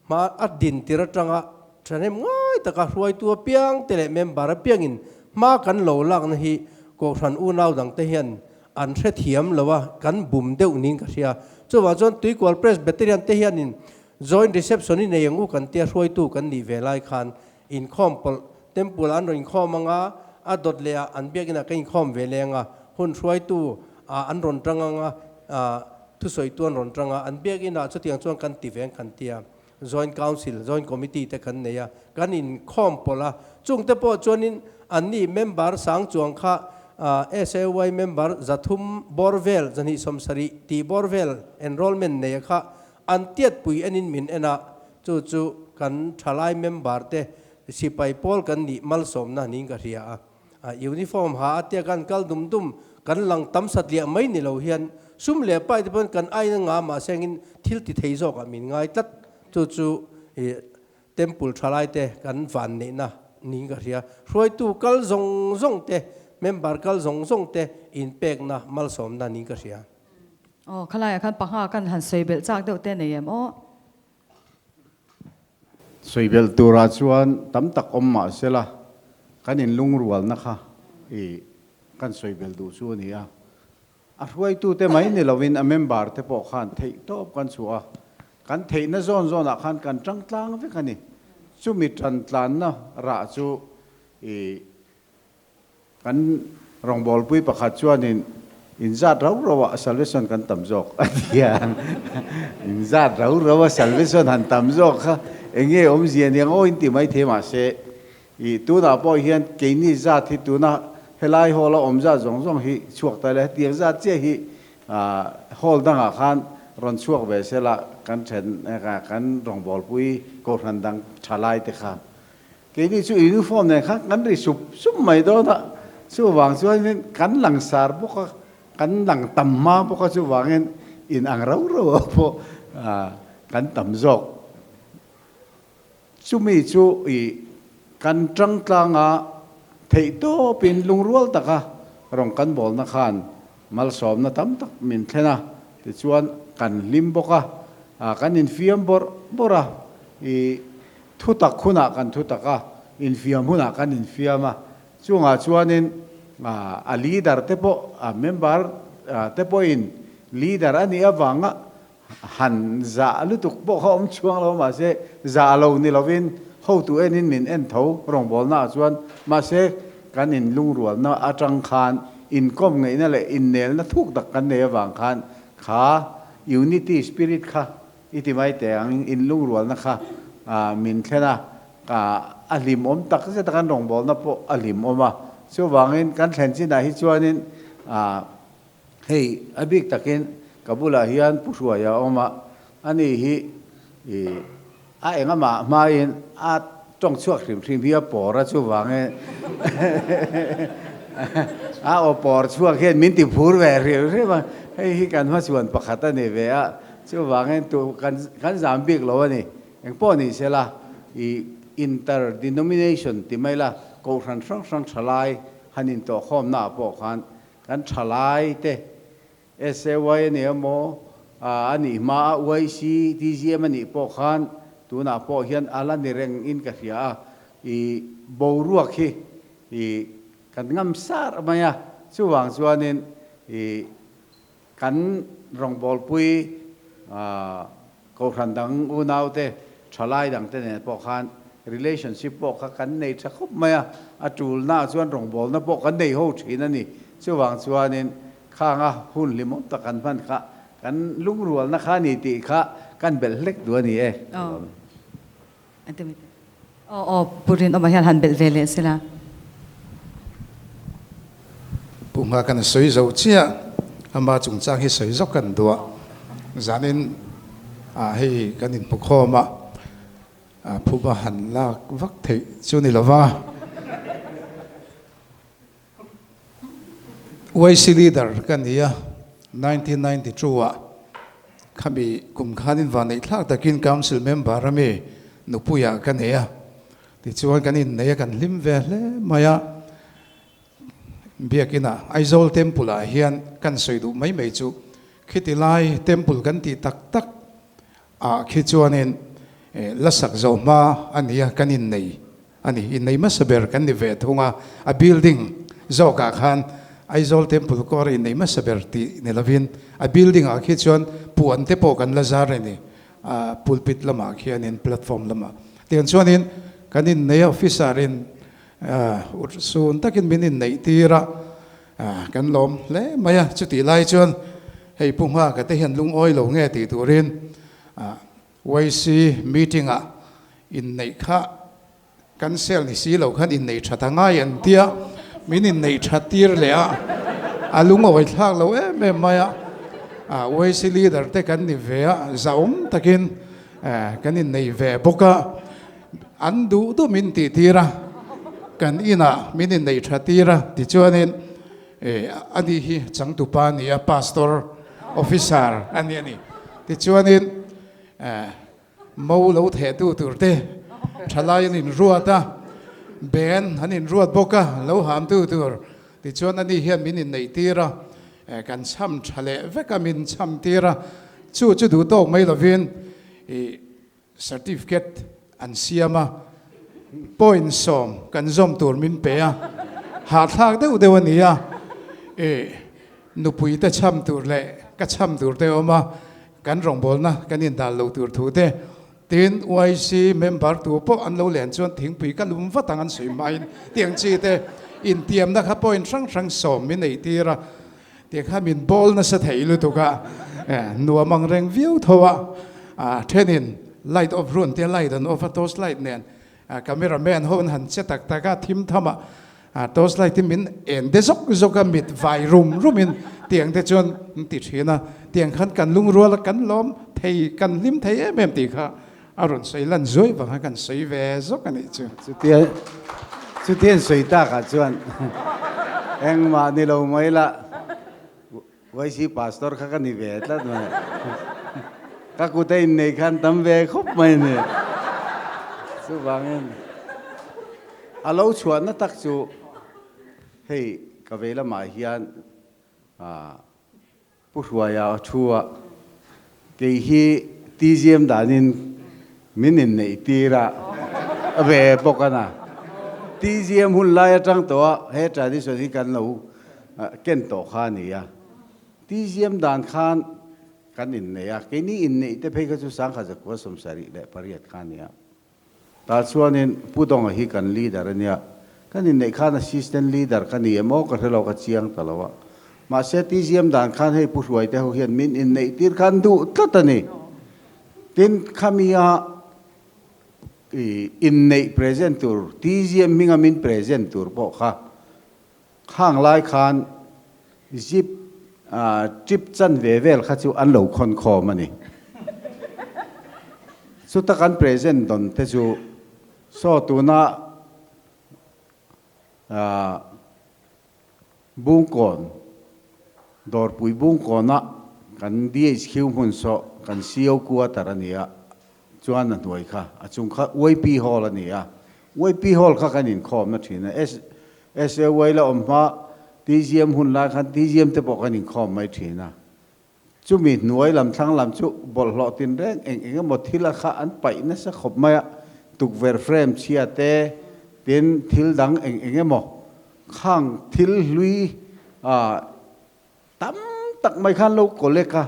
Hma a din tir atanga thahnem ngai taka hruaitu apiang te leh member apiangin hma kan lo lakna hi Kohhran unau dangte hian an hrethiam lo a, kan bum deuh niin ka hria. Chuvang chuan Tuikual Presbyterian te hianin Joint Reception i nei ang u kan tia hruaitu kan nih ve lai khan inkhawm pawlh Temple ah an rawn inkhawm ang a, a dawt leh ah an biakinah ka inkhawm ve leng a, hun hruaitu ah an rawn tang ang a, Thusawitu an rawn tang a, an biakinah chutiang chuan kan ti veng kan ti a, Joint Council, Joint Committee te kan nei a, kan inkhawm pawlh a, chungte pawh chuanin anni member sang chuang kha SAY member zathum bawr vel, zahnih sawmsarih tih bawr vel enrollment nei a kha an tiatpui enin min en a, chu chu kan thalai member te sipai pawl kan nih malsawmna niin ka hria a. A uniform ha a tia kan kal dum dum, kan lang tam satliah mai ni lo hian sum leh pai te pawn kan aina nga mahse angin thil ti thei zawk ah min ngai tlat. Chu chu i temple thalai te kan van neihna niin ka hria. Hruaitu kal zawng zawng te, member kal zawng zawng te inpekna malsawmna niin ka hria. Aw, khalaiah khan panga kan han sawi belh chak deuh te nei em aw? Sawi belh turah chuan tam tak awm mah sela, kan inlungrualna kha i kan sawi belh duh chu a ni a. A hruaitute mai ni lovin a member te pawh khan theih tawp kan chhuah a, kan theihna zawn zawnah khan kan tang tlang vek a ni. Chumi tan tlanna rah chu i Kan rawngbawlpui pakhat chuanin inzat rau rau ah salvation kan tam zawk a ti a, inzat rau rau a salvation han tam zawk kha eng nge awmzia nia ngaw in ti maithei mahse ih tunah pawh hian keini zat hi tuna helai hall a awm zat zawng zawng hi chhuak ta ila hetiang zat chiah hi hall dangah khan rawn chhuak ve sela kan then kan rawngbawlpui kohhran dang tha lai te kha Keini chu uniform nen khan kan ri sup sup mai dawn a, chuvang chuanin kan langsar bawk a, kan lang tam hma bawk a, chuvangin in ang rau rau ah pawh kan tam zawk. Chumi chu ih kan tang tlang a, theihtawpin lungrual taka rawn kan bawlna khan malsawmna tam tak min thlen a, tichuan kan hlim bawk a, kan infiam bawrh bawrh a, ih Thutak hunah kan thutak a, infiam hunah kan infiam a, chungah chuanin a leader te pawh, a member te pawhin leader a nih avanga han zah lutuk pawh kha awm chhuang lo mahse zah lo ni lovin hotu enin min en tho rawngbawlnaah chuan mahse kan inlungrualna atang khan inkawm ngeihna leh innelna thuk tak kan nei avang khan kha unity spirit kha I ti mai teh ang, in lungrualna kha min thlen a, a hlimawm tak zet a, kan rawngbawlna pawh a hlimawm a. Chuvangin kan thlen chinah hi chuanin hei a bik takin ka bulah hian Pu Hruaia a awm a, ani hi a engamah hmain a tawng chhuak hrim hrim hi a pawr a, chuvangin a aw pawr chhuak hian min ti phur ve hrim hrim a, hei hi kan hmachhuan pakhat a ni ve a, chuvangin tu kan zam bik lo a ni. Engpawh ni sela, i inter-denomination ti mai la, kohhran hrang hrang thalai han intawhkhawmna ah pawh khan kan thalai te SAY a ni emaw, a nih hma a YC, TGM a nih pawh khan tunah pawh hian a la ni reng in ka hria a, i boruak hi i kan ngam sar mai a, chuvang chuanin i Kan rawngbawlpui Kohhran dang unaute, thalai dangte nen pawh khan relationship pawh kha kan nei tha khawp mai a, a tulnaah chuan rawngbawlna pawh kan nei ho thin a ni. Chuvang chuanin khanga hun hlimawm tak kan hman kha kan lungrualna kha a ni tih kha kan belh hlek duh a ni e. Aw aw, Pu Rinawma hian han belh ve leh sela. Pu Hma kan sawi zo chiah, ama chungchang hi sawi zawk kan duh a, zanin ah hei kan inhmu khawm a, phuba han lak vak theih chu ni lova. YC leader ka ni a, 1992 ah khami kum khanin vanneih thlak takin council member a mi nupuiah ka nei a, tichuan kan innei a kan hlim ve hle mai a, biakinah Aizawl temple ah hian kan sawi duh mai mai chu khiti lai temple kan tih tak tak ah khi chuanin la sak zo hma a ni a, kan innei a ni. Innei hmasa ber kan ni ve thung a, a building zawkah khan Aizawl Temple kawr innei hmasa ber tih ni lovin a building ah khi chuan puan te pawh kan la zar a ni, a pulpit lamah khianin platform lamah. Tiang chuanin kan innei a, officer in sun takin min inneih tir a, Kan lawm hle mai a, chutih lai chuan hei Pu Nghaka te hian lungawi lo nge tih turin YC meeting ah inneih kha cancel ni si lo khan inneih that a ngai an tia, min inneih that tir leh a, a lungawi thlak lo em em mai a, YC leader te kan ni ve a, zahawm takin kan inneih ve bawk a. An duh duh min tih tir a, kan inah min inneih tha tir a tichuanin ani hi changtupa a ni a, pastor officer a ni a ni. Tichuanin mo lo thehtu tur te thalai an inruat a, ben an inruat bawk a, lo hamtu tur. Tichuan ani hian min inneih tir a, kan cham tha leh vek a, min cham tir a, chu chu duh tawk mai lovin ih Certificate an siam a, point 10 kan zawm tur min pe a, hahthlak deuh deuh a ni a, ih nupui te cham tur leh ka cham tur te awm a, kan rawngbawlna kan indal lo tur thu te, tin YC member tu pawh an lo len chuan thingpui ka lum vat ang an sawi hmain tiang chi te intiamna kha point hrang hrang 10 min ei tir a, Tih kha min bawl nasa thei lutuk a, nuam ang reng viau tho a, thenin light off run tia light an off a, torch light nen camera man ho an han che tak tak a, thim tham a, torch light hi min en de zawk zawk a, mit vai rum rum in tiang te chuan an ti thin a, tiang khan kan lungrual a, kan lawm thei, kan hlim thei em em tih kha a rawn sawi lan zuai vang a kan sawi ve zawk a nih chu. Chutia chutian sawi takah chuan engmah ni lo mai la, YC Pastor kha ka ni ve tlat mai. Ka kut a innei khan tam ve khawp mai ni. Chuvangin a lo chhuahna tak chu hei ka vei lamah hian Pu Hruaia a thu a, kei hi TGM danin min inneih tir a ve bawk a na. TGM hun lai atang tawh a he tradition hi kan lo ken tawh kha a ni a. TGM dan khan kan inneih a, keini inneih te phei kha chu 1978 kha a ni a. Tah chuanin Pu Dawnga hi kan leader a nia, kan inneih khan assistant leader ka ni em aw ka hre lo ka chiang ta lo a. Mahse TGM dan khan hei Pu Hruaite ho hian min inneih tir khan duh tlat a ni. Tin, khamia I inneih present tur, TGM hminga min present tur pawh kha khang lai khan zip trip chan ve vel kha chu an lo khawn khawm a ni. Chuta kan present dawn te chu saw tuna Bungkawn, Dawrpui Bungkawna kan DHQ hmun saw kan CO quarter a ni a, chuan a hnuai kha a chung kha YP Hall a ni a, YP Hall kha kan inkhawmna thin a, SAY la awm hma TGM hun lai khan TGM te pawh kan inkhawm mai thin a, chumi hnuai lam thlang lam chu bawlhhlawh tinreng eng eng emaw thil a kha an paih nasa khawp mai a, tukverh frame chhia te tin thil dang eng eng emaw Khang thil hlui tam tak mai khan lo collect a,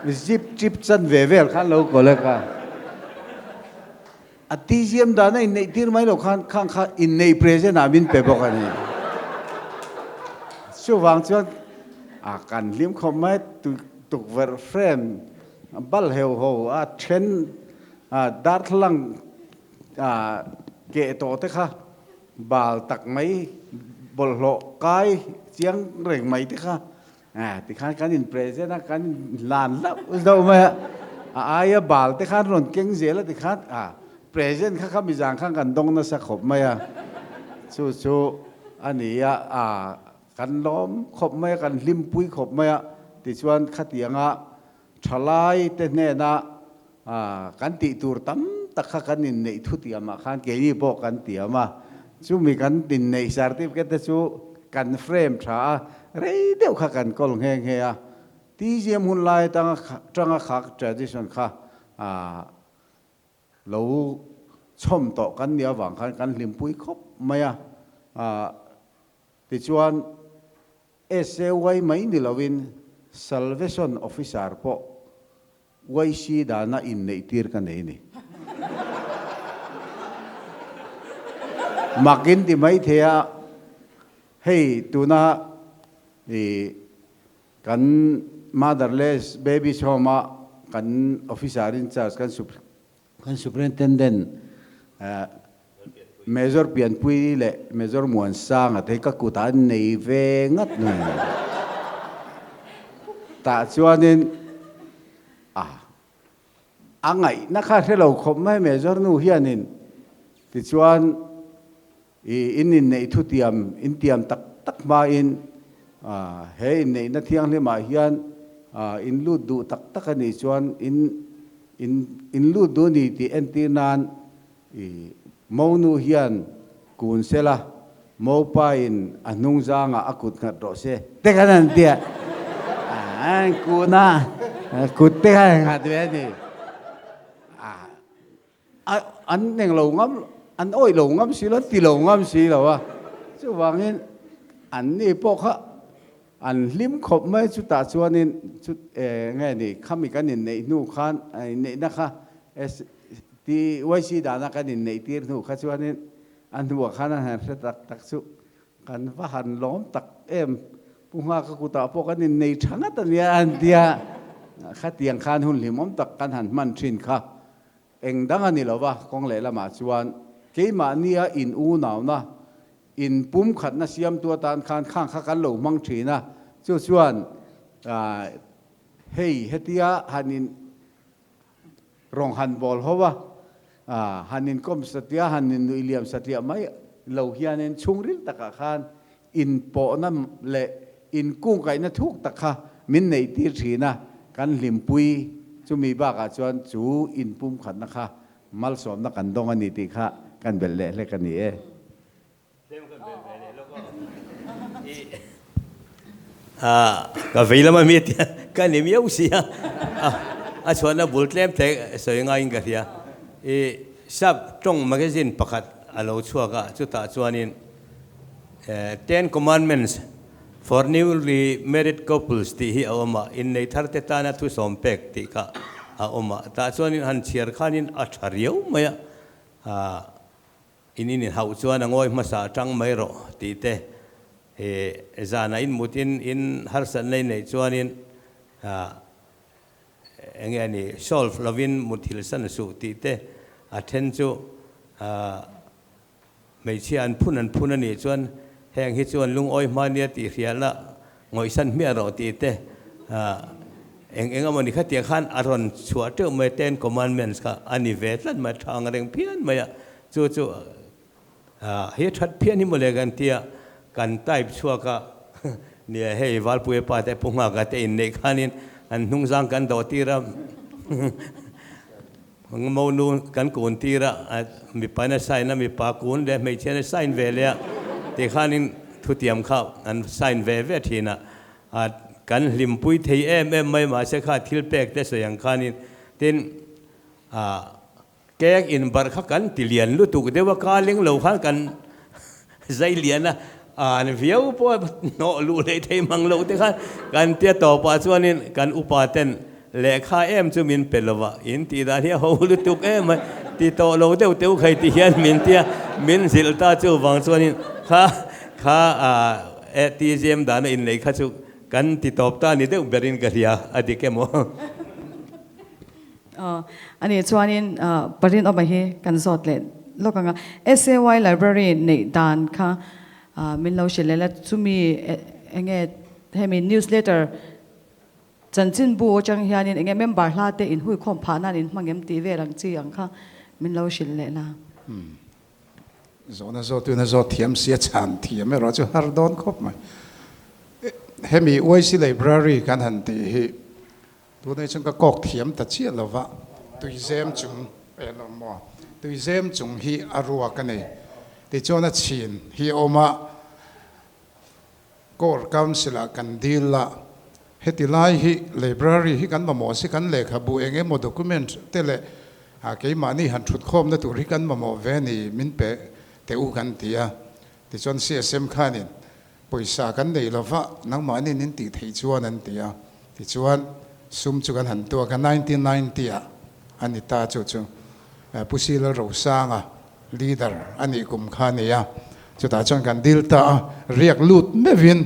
zip chip chan ve vel khan lo collect a. A tiziam dan a inneih tir mai lo khan khang kha inneih present ah min pe bawk a ni. Chuvang chuan a kan hlim khawp mai tukverh frame bal heu ho a then darthlalang keh tawh te kha bal tak mai bawlhhlawh kai chiang reng mai te kha tikhan kan in present a kan in hlan hlauh hlauh mai a a aia bal te khan rawn keng zel a tikhan a present kha kha mizang khan kan dawng nasa khawp mai a chu chu a ni a a kan lawm khawp mai a kan hlimpui khawp mai a tichuan khatianga Thalai te hnena kan tih tur tam tak kha kan inneih thu tiamah khan keini pawh kan tiam a, chumi kan inneih certificate te chu kan frame tha a, rei deuh kha kan kawl nghe nghe a. TGM hun lai atanga tanga kha tradition kha lo chhawm tawh kan nih avang khan kan hlimpui khawp mai a. Tichuan. SAY mai ni loin Salvation Officer pawh YC dana inneih tir ka nei ni. Mak in ti mai thei a, hei tuna i kan Motherless Babies Home a kan Officer in charge kan Kan Superintendent Major Pianpui leh Major Muansanga te hi ka kutah an nei ve ngat mai. Tah chuanin a a ngaihna kha hre lo khawp mai Major nu hianin tichuan i in inneih thutiam intiam tak tak hmain he inneihna thianghlimah hian in lut duh tak tak a nih chuan in In in lut duh ni tih entir nan i monu hian kun sela mopa in a hnung zangah a kut nghat rawh se te khan an ti a, an kun a kut te khan an nghat ve a ni. A an eng lo ngam an awih lo ngam si lo an ti lo ngam si lo a, chuvangin an ni pawh kha An hlim khawp mai chutah chuanin chu nge ni khami kan inneih hnu khan inneihna kha STYC dana kan inneih tir hnu kha chuanin a hnuah khan an han hre tak tak chu kan va han lawm tak em Pu Nghaka kutah pawh kan innei tha ngat a nia an tia khatiang khan hun hlimawm tak kan han hman thin kha Eng dang a ni lo va, kawng lehlamah chuan keimahnia in unauna, in pumkhatna siamtu atan khan khang kha kan lo hmang thin a, chu chuan hei hetia han in rawng han bawl ho a, han inkawm satliah, han innuih liam satliah mai lo hianin chhungril takah khan inpawhna leh inkungkaihna thuk tak kha min neih tir thin a, kan hlimpui chumi bakah chuan chu inpumkhatna kha malsawmna kan dawng a ni tih kha kan belh leh hlek a ni e. Ka vei lama mi tia ka ni miau si a, a chhuahna bul tlem tlem sawi ngaiin ka hria. I sap tawng magazine pakhat a lo chhuak a, chutah chuanin Ten Commandments for Newly Married Couples tih hi a awm a, innei thar te tana thusawm pek tih kha a awm a. Tah chuanin han chhiar khanin a tha riau mai a, in in inhauh chuan a ngawi hmasa atang mai rawh tih te, zanah in mutin in harsatna in neih chuanin eng nge ni solve lovin muthilh san suh tih te. A then chu hmeichhia an phun an phun a nih chuan heng hi chuan lungawi hma nia tih hrialna ngawihsan hmiah rawh tih te eng eng emaw ni kha tiang khan a rawn chhuah teuh mai Ten Commandments kha a ni ve tlat mai, tha ang reng phian mai a, chu chu hi that phian hi mawle kan tia kan type chhuak a nia hei Valpuia pa te Pu Nghaka te inneih khanin an hnungzang kan dawh tir a Monu kan kun tir a, mipa in a sign a, mipa kun leh hmeichhia in a sign ve leh a, tikhanin thutiam kha an sign ve ve thin a, kan hlimpui thei em em mai mahse kha thil pek te sawi ang khanin tin cake in barh kha kan ti lian lutuk deuh a, ka leng lo khan kan zai lian a, an viau pawh hnawh luh leh thei mang loh te khan kan tia tawpah chuanin kan upa ten lehkha em chu min pe lo va, in tih dan hi a ho lutuk em a, ti tawh lo deuh teuh khai ti hian min tia min zilh ta chu vang chuanin kha kha e TGM dana inlei kha chu kan ti tawp ta ni deuh berin ka hria a dik emaw. A nih chuanin Parinawma hi kan zawt leh lawk ang a, SAY Library neih dan kha min lo hrilh leh la, chumi enge hemi newsletter chanchinbu atang hianin enge member hla te inhuikhawm phah nan in hmang em tih vel ang chi ang kha min lo hrilh leh la. Zawhna zawtuna zawt thiam sia chhan thiam erawh chu har dawn khawp mai. Hemi UIC Library kan han tih hi Tunah chuan ka kawk thiam ta chiah lo va, tuizem chung eh lo maw, tuizem chung hi a ruak a ni. Tichuan a chhin hi a awm a, Core Council ah kan dil a, heti lai hi library hi kan mamawh si, kan lehkhabu eng emaw document te leh keimahni han thutkhawmna tur hi kan mamawh ve a ni, min pe teh u kan ti a. Tichuan CSM khanin Pawisa kan neih lova nangmahni nin tih theih chuan an ti a, tichuan sum chu kan han tuak a, 1990 ah a ni ta chu chu Pu Sila Rosanga leader a nih kum kha a ni a, chutah chuan kan dil ta a, riak lut meuhin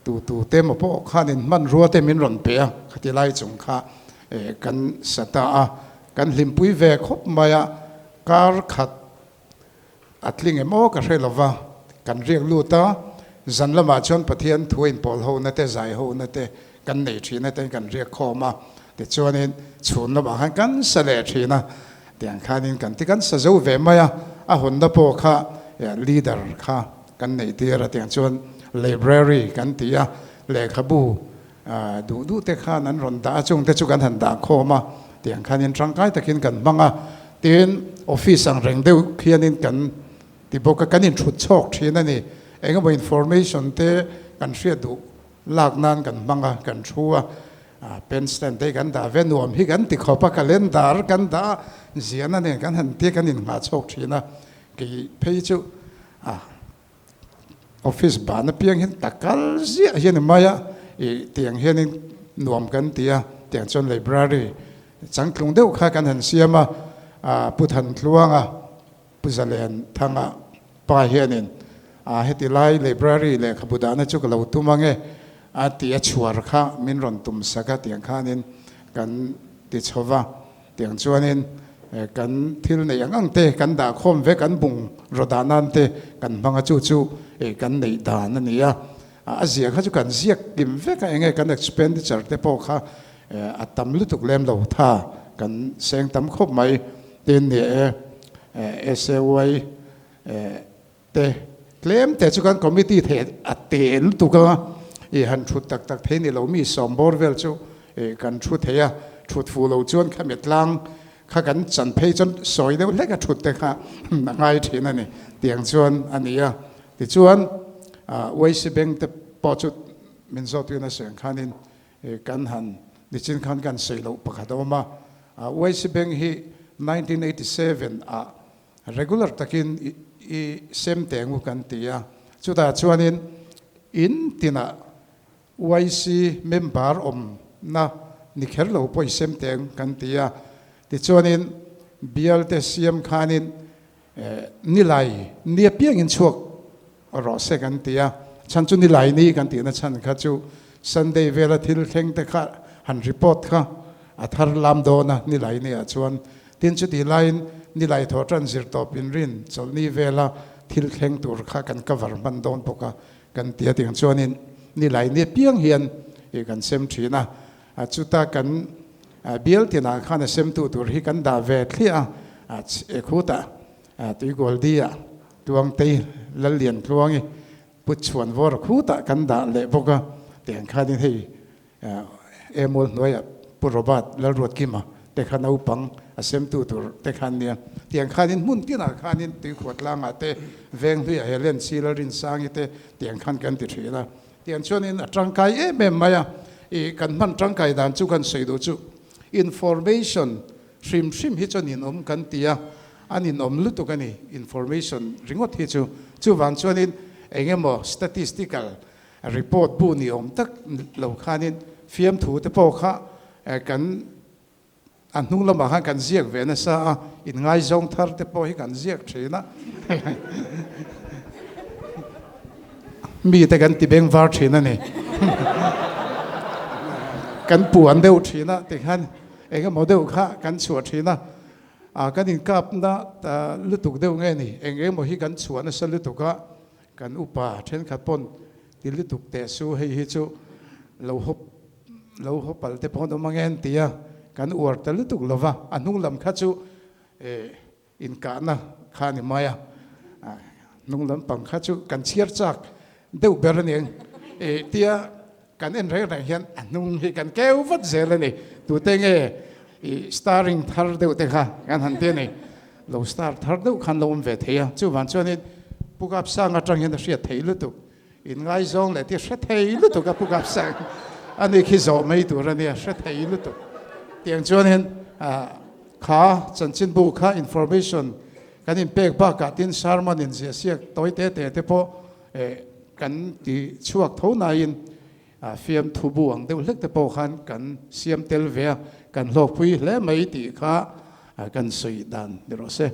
tu tu te maw pawh khanin hmanrua te min rawn pe a, khati lai chung kha kan sa ta a, kan hlimpui ve khawp mai a, kar khat A tling em aw ka hre lo va, kan riak lut a, zan lamah chuan Pathian thu inpawl ho na te, zai ho na te kan nei thin a ten kan riak khawm a, tichuanin chhun lamah khan kan sa leh thin a, tiang khanin kan ti kan sa zo ve mai a, a hawnna pawh kha leader kha kan neih tir a, tiang chuan library kan ti a, lehkhabu duh duh te khan an rawn dah a, chung te chu kan han dah khawm a, tiang khanin tangkai takin kan hmang a, tin office ang reng deuh khianin kan ti bawk a, kan inthut chhawk thin a ni, engemaw information te kan hriat duh lak nan kan hmang a, kan thu a, pen stand te kan dah ve nuam hi kan ti khawp a, calendar kan dah a, ziahna nen kan han tia kan inngah chhawk thin a, kei phei chu a. Office ban apiang hian ta kal ziah hi a ni mai a, ih tiang hianin nuam kan ti a, tiang chuan library changtlung deuh kha kan han siam a, ah Pu Thantluanga, Pu Zalen Thanga pa hianin ah heti lai library lehkhabu dahna chu ka lo tum ange a ti a chhuar kha min rawn tum sak a, tiang khanin kan ti chho va. Tiang chuanin kan thil neih ang ang te kan dah khawm vek, an bung raw dah nan te kan hmang a, chu chu kan neih dan a ni a. A ziah kha chu kan ziak kim vek a, enge kan expenditure te pawh kha a tam lutuk lem lo tha, kan seng tam khawp mai. Tin ni e, SAY te tlem te chu kan committee thei a te lutuk a, i han thut tak tak thei ni lo mi sawmbawr vel chu kan thu thei a, thut fuh lo chuan khami tlang kha kan chan phei chuan sawi deuh hlek a thut te kha a ngai thin a ni tiang chuan a ni a. Tichuan UIC Bank te pawh chu min zawt in a sawi ang khanin kan han nichin khan kan sawi loh pakhat a awm a, UIC Bank hi 1987 ah Regular takin i sem teng u kan ti a, chutah chuanin in tinah YC member awmna ni kher lo pawh i sem teng kan ti a, tichuanin bialte siam khanin nilai ni apiangin chhuak rawh se kan ti a, chhan chu nilai ni kan tihna chhan kha chu Sunday vela thil thleng te kha han report kha a thar lam dawn a nilai ni ah chuan. Tin chutih laiin nilai thaw tan zir tawp inrin chawlhni vela thil thleng tur kha kan cover hman dawn bawk a kan ti a tiang chuanin nilai ni apiang hian ih kan sem thin a. A chuta kan bial tinah khan a semtu tur hi kan dah ve thliah a, a khutah Tuikualdi ah Tuangtei Lallian Tluangi Put chhuan vawr khutah kan dah leh bawk a, tiang khanin hei Emual hnuaiah Pu Robert Lalruatkima te kha naupang a semtu tur te khan nia. Tiang khanin hmun tinah khanin Tuikhuah tlangah te Venghluiah Helen Si Lalrinsangi te tiang khan kan ti thin a. Tiang chuanin a tangkai em em mai a, ih kan hman tangkai dan chu kan sawi duh chu information hrim hrim hi chuan inawm kan ti a, an inawm lutuk a ni information ringawt hi chu. Chuvang chuanin eng emaw statistical report bu ni awm tak lo khanin fiamthu te pawh kha kan A hnung lamah khan kan ziak ve nasa a, inngaizawng thar te pawh hi kan ziak thin a. Mite kan ti beng var thin a ni. Kan puan deuh thin a tikhan eng emaw deuh kha kan chhuah thin a. A kan inkapna lutuk deuh nge ni, eng emaw hi kan chhuah nasa lutuk a, kan upa thenkhat pawn ti lutuk teh su hei hi chu lo hawp Lo haw pal te pawh an awm ang e an ti a, kan uar ta lutuk lo va, a hnung lam kha chu inkahna kha a ni mai a, hnung lam pang kha chu kan chhiar chak deuh ber a ni ang tia kan en reng reng hian a hnung hi kan keu vat zel a ni, tute nge starring thar deuh te kha kan han ti a ni, lo star thar deuh khan lo awm ve thei a, chuvang chuanin Pu Kapsanga atang hian a hriat theih lutuk. In ngaizawng leh ti hre thei lutuk a Pu Kapsang a ni khi zawh mai tur a nia hre thei lutuk. Tiang chuanin kha chanchinbu kha information kan inpek bakah tin sermon in ziah siak tawi te te te pawh kan ti chhuak tho nain fiamthu bu ang deuh hlek te pawh khan kan siam tel ve a, kan hlawkpui hle mai tih kha kan sawi dan ni rawh se.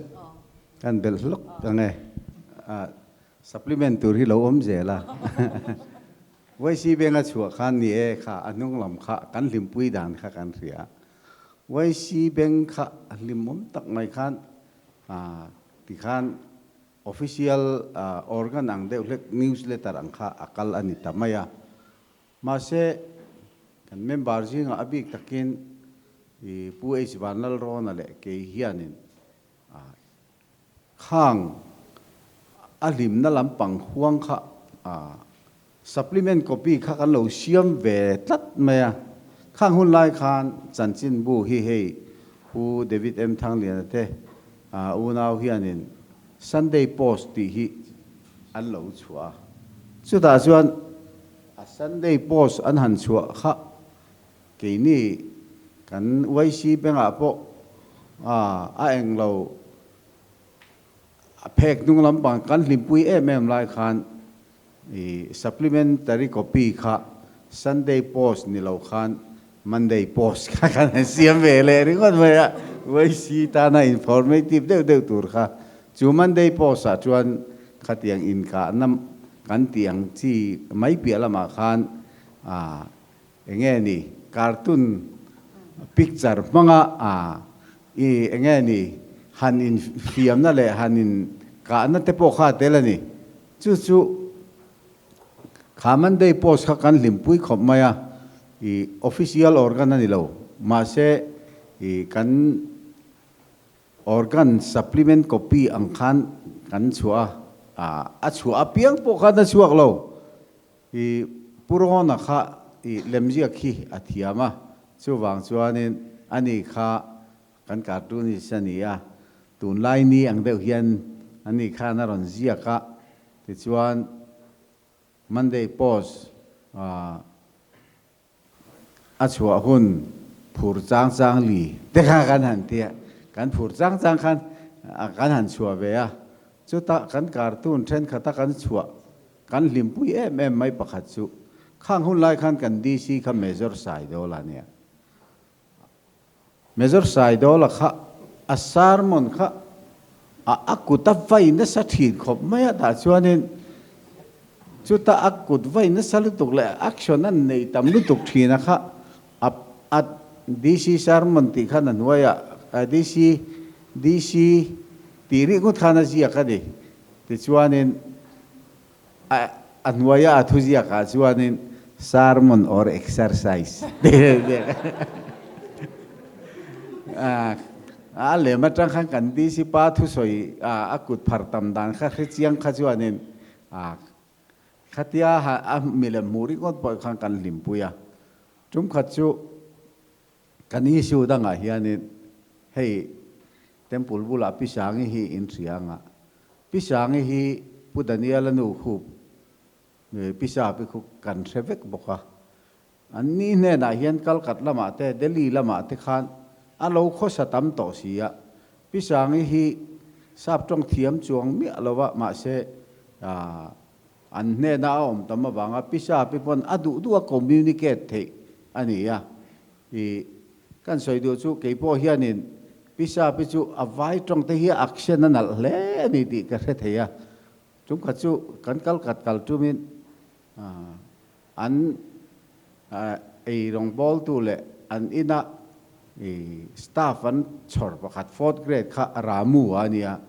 Kan belh hlawk ang e. Supplement tur hi lo awm zel a. YC Bank a chhuah khan ni e kha a hnung lam kha kan hlimpui dan kha kan hria. YC Bank kha a hlimawm tak mai khan tikhan official organ ang deuh hlek newsletter ang kha a kal a ni ta mai a. Mahse kan member zingah a bik takin Pu H Vanlalrawna leh kei hianin Khang a hlimna lampang huang kha supplement copy kha kan lo siam ve tlat mai a. Khang hun lai khan chanchinbu hi hei Pu David M Thangliana te unau hianin Sunday Post tih hi an lo chhuah a. Chutah chuan a Sunday Post an han chhuah kha Keini kan YC bengah pawh a eng lo a phek hnung lampang kan hlimpui em em lai khan i supplementary copy kha Sunday post ni lo khan Monday post kha kan han siam ve leh ringawt mai a, YC tana informative deuh deuh tur kha chu Monday post ah chuan khatiang inkahna kan tih ang chi mai piah lamah khan Enge ni cartoon picture hmanga a i enge ni han in fiamna leh han in kahna te pawh kha a tel a ni. Chu chu kha Monday post kha kan hlimpui khawp mai a, i official organ a ni lo mahse i kan Organ supplement copy ang khan kan chhuah a, a chhuah apiang pawh khan a chhuak lo. I Pu Rawna kha i lemziak hi a thiam a, chuvang chuanin ani kha kan cartoonist a ni a, tunlai ni ang deuh hian ani khan a rawn ziak a, tichuan Monday Post ah A chhuah hun phur chang chang li te kha kan han ti a, kan phur chang chang khan kan han chhuah ve a, chutah kan cartoon thenkhat a kan chhuah kan hlimpui em em mai pakhat chu khang hun lai khan kan DC kha Major Saidawl a nia. Major Saidawla kha a sermon kha a a kut a vai nasa thin khawp mai a, tah chuanin chuta a kut vai nasa lutuk leh action a nei tam lutuk thin a kha a a DC sermon tih khan a hnuaiah DC DC tih rih ngawt khan a ziak a ni. Tichuanin a a hnuaia a thu ziakah chuanin sermon or exercise tih a ziak a. A lem atang khan kan DC pa thusawi a kut phar tam dan kha hre chiang kha chuanin khatia a milem hmuh ringawt pawh khan kan hlimpui a. Tum khat chu kan issue dangah hianin hei temple bulah Pi Sangi hi in hria anga, Pi Sangi hi Pu Daniel-a nu khup Pi Sapi khu kan hre vek bawk a. An ni hnenah hian Kalkat lamah te, Delhi lamah te khan a lo khawsa tam tawh si a. Pi Sangi hi sap tawng thiam chuang miah lo a, mahse an hnena a awm tam avanga Pi Sapi pawn a duh duh a communicate theih a ni a. I kan sawi duh chu kei pawh hianin Pi Sapi chu a vai tawng te hi a accent a nalh hle a ni tih ka hre thei a. Chungkhat chu kan Kalkat kal tumin An ei rawngbawltu leh an ina staff an chhawr pakhat fourth grade kha Ramu a nia.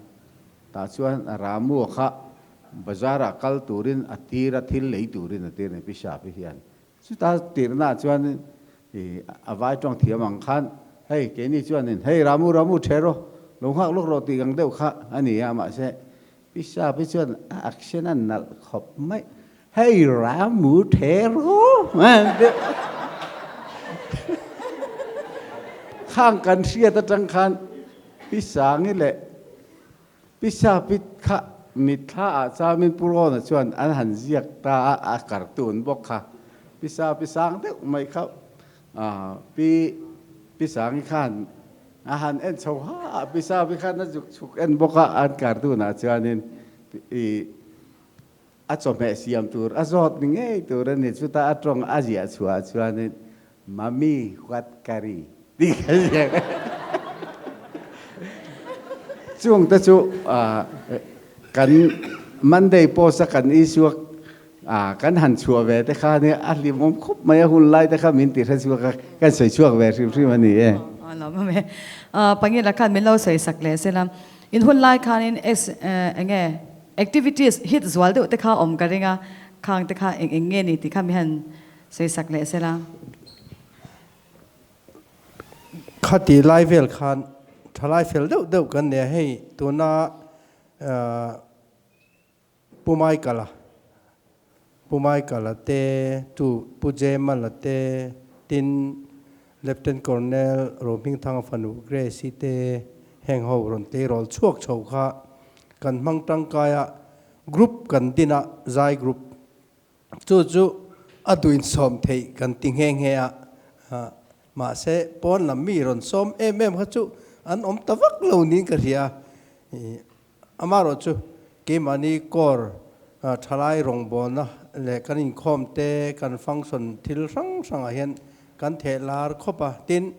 Tah chuan Ramu kha bazar ah kal turin a tir a, thil lei turin a tir a ni Pi Shapi hian. Chuta tirna ah chuan a vai tawng thiam ang khan hei keini chuanin hei Ramu Ramu ṭhe rawh lo nghak lawk rawh tih ang deuh kha a ni a mahse Pi Shapi chuan a action a nalh khawp mai. Hei Ramu Thero Khang kan hriat atang khan Pi Sangi leh Pi Sapi kha mitthla ah chamin Pu Rawna chuan an han ziak ta a, a cartoon bawk kha. Pi Sapi sang deuh mai kha Pi Pi Sangi khan a han en chho ha a, Pi Sapi khan a zuk chhuk en bawk a, an cartoon ah chuanin i A chawhmeh siam tur a zawt ni ngei tur a ni. Chutah a tawng a ziah chhuah chuanin Mummy what curry tih ka ziak a. Chung te chu kan Monday post a kan issue a kan han chhuah ve te kha nia a hlimawm khawp mai a hun lai te kha min ti hre chhuak a, kan sawi chhuak ve hrim hrim a ni e. A lawm awm e. Pangila khan min lo sawi sak leh se la. In hun lai khanin enge Activities hit zual deuh te kha awm ka ring a, khang te kha eng eng nge ni tih kha mi han sawi sak leh se la. Khati lai vel khan thalai fel deuh deuh kan nei a, hei tuna Pu Michael-a, Pu Michael-a te, tu Pu Jemal-a te, tin Lieutenant Colonel Rohmingthanga fanu Grace-i te heng ho rawn tleirawl chhuak chho kha kan hmang tangkai a, group kan din a, zai group chu chu a duin sawm theih kan ti nghe nghe a, mahse pawn lam mi rawn sawm em em kha chu an awm ta vak lo niin ka hria a. Amaherawh chu keimahni core thalai rawngbawlna leh kan inkhawm te, kan function thil hrang hrangah hian kan theh lar khawp a. Tin,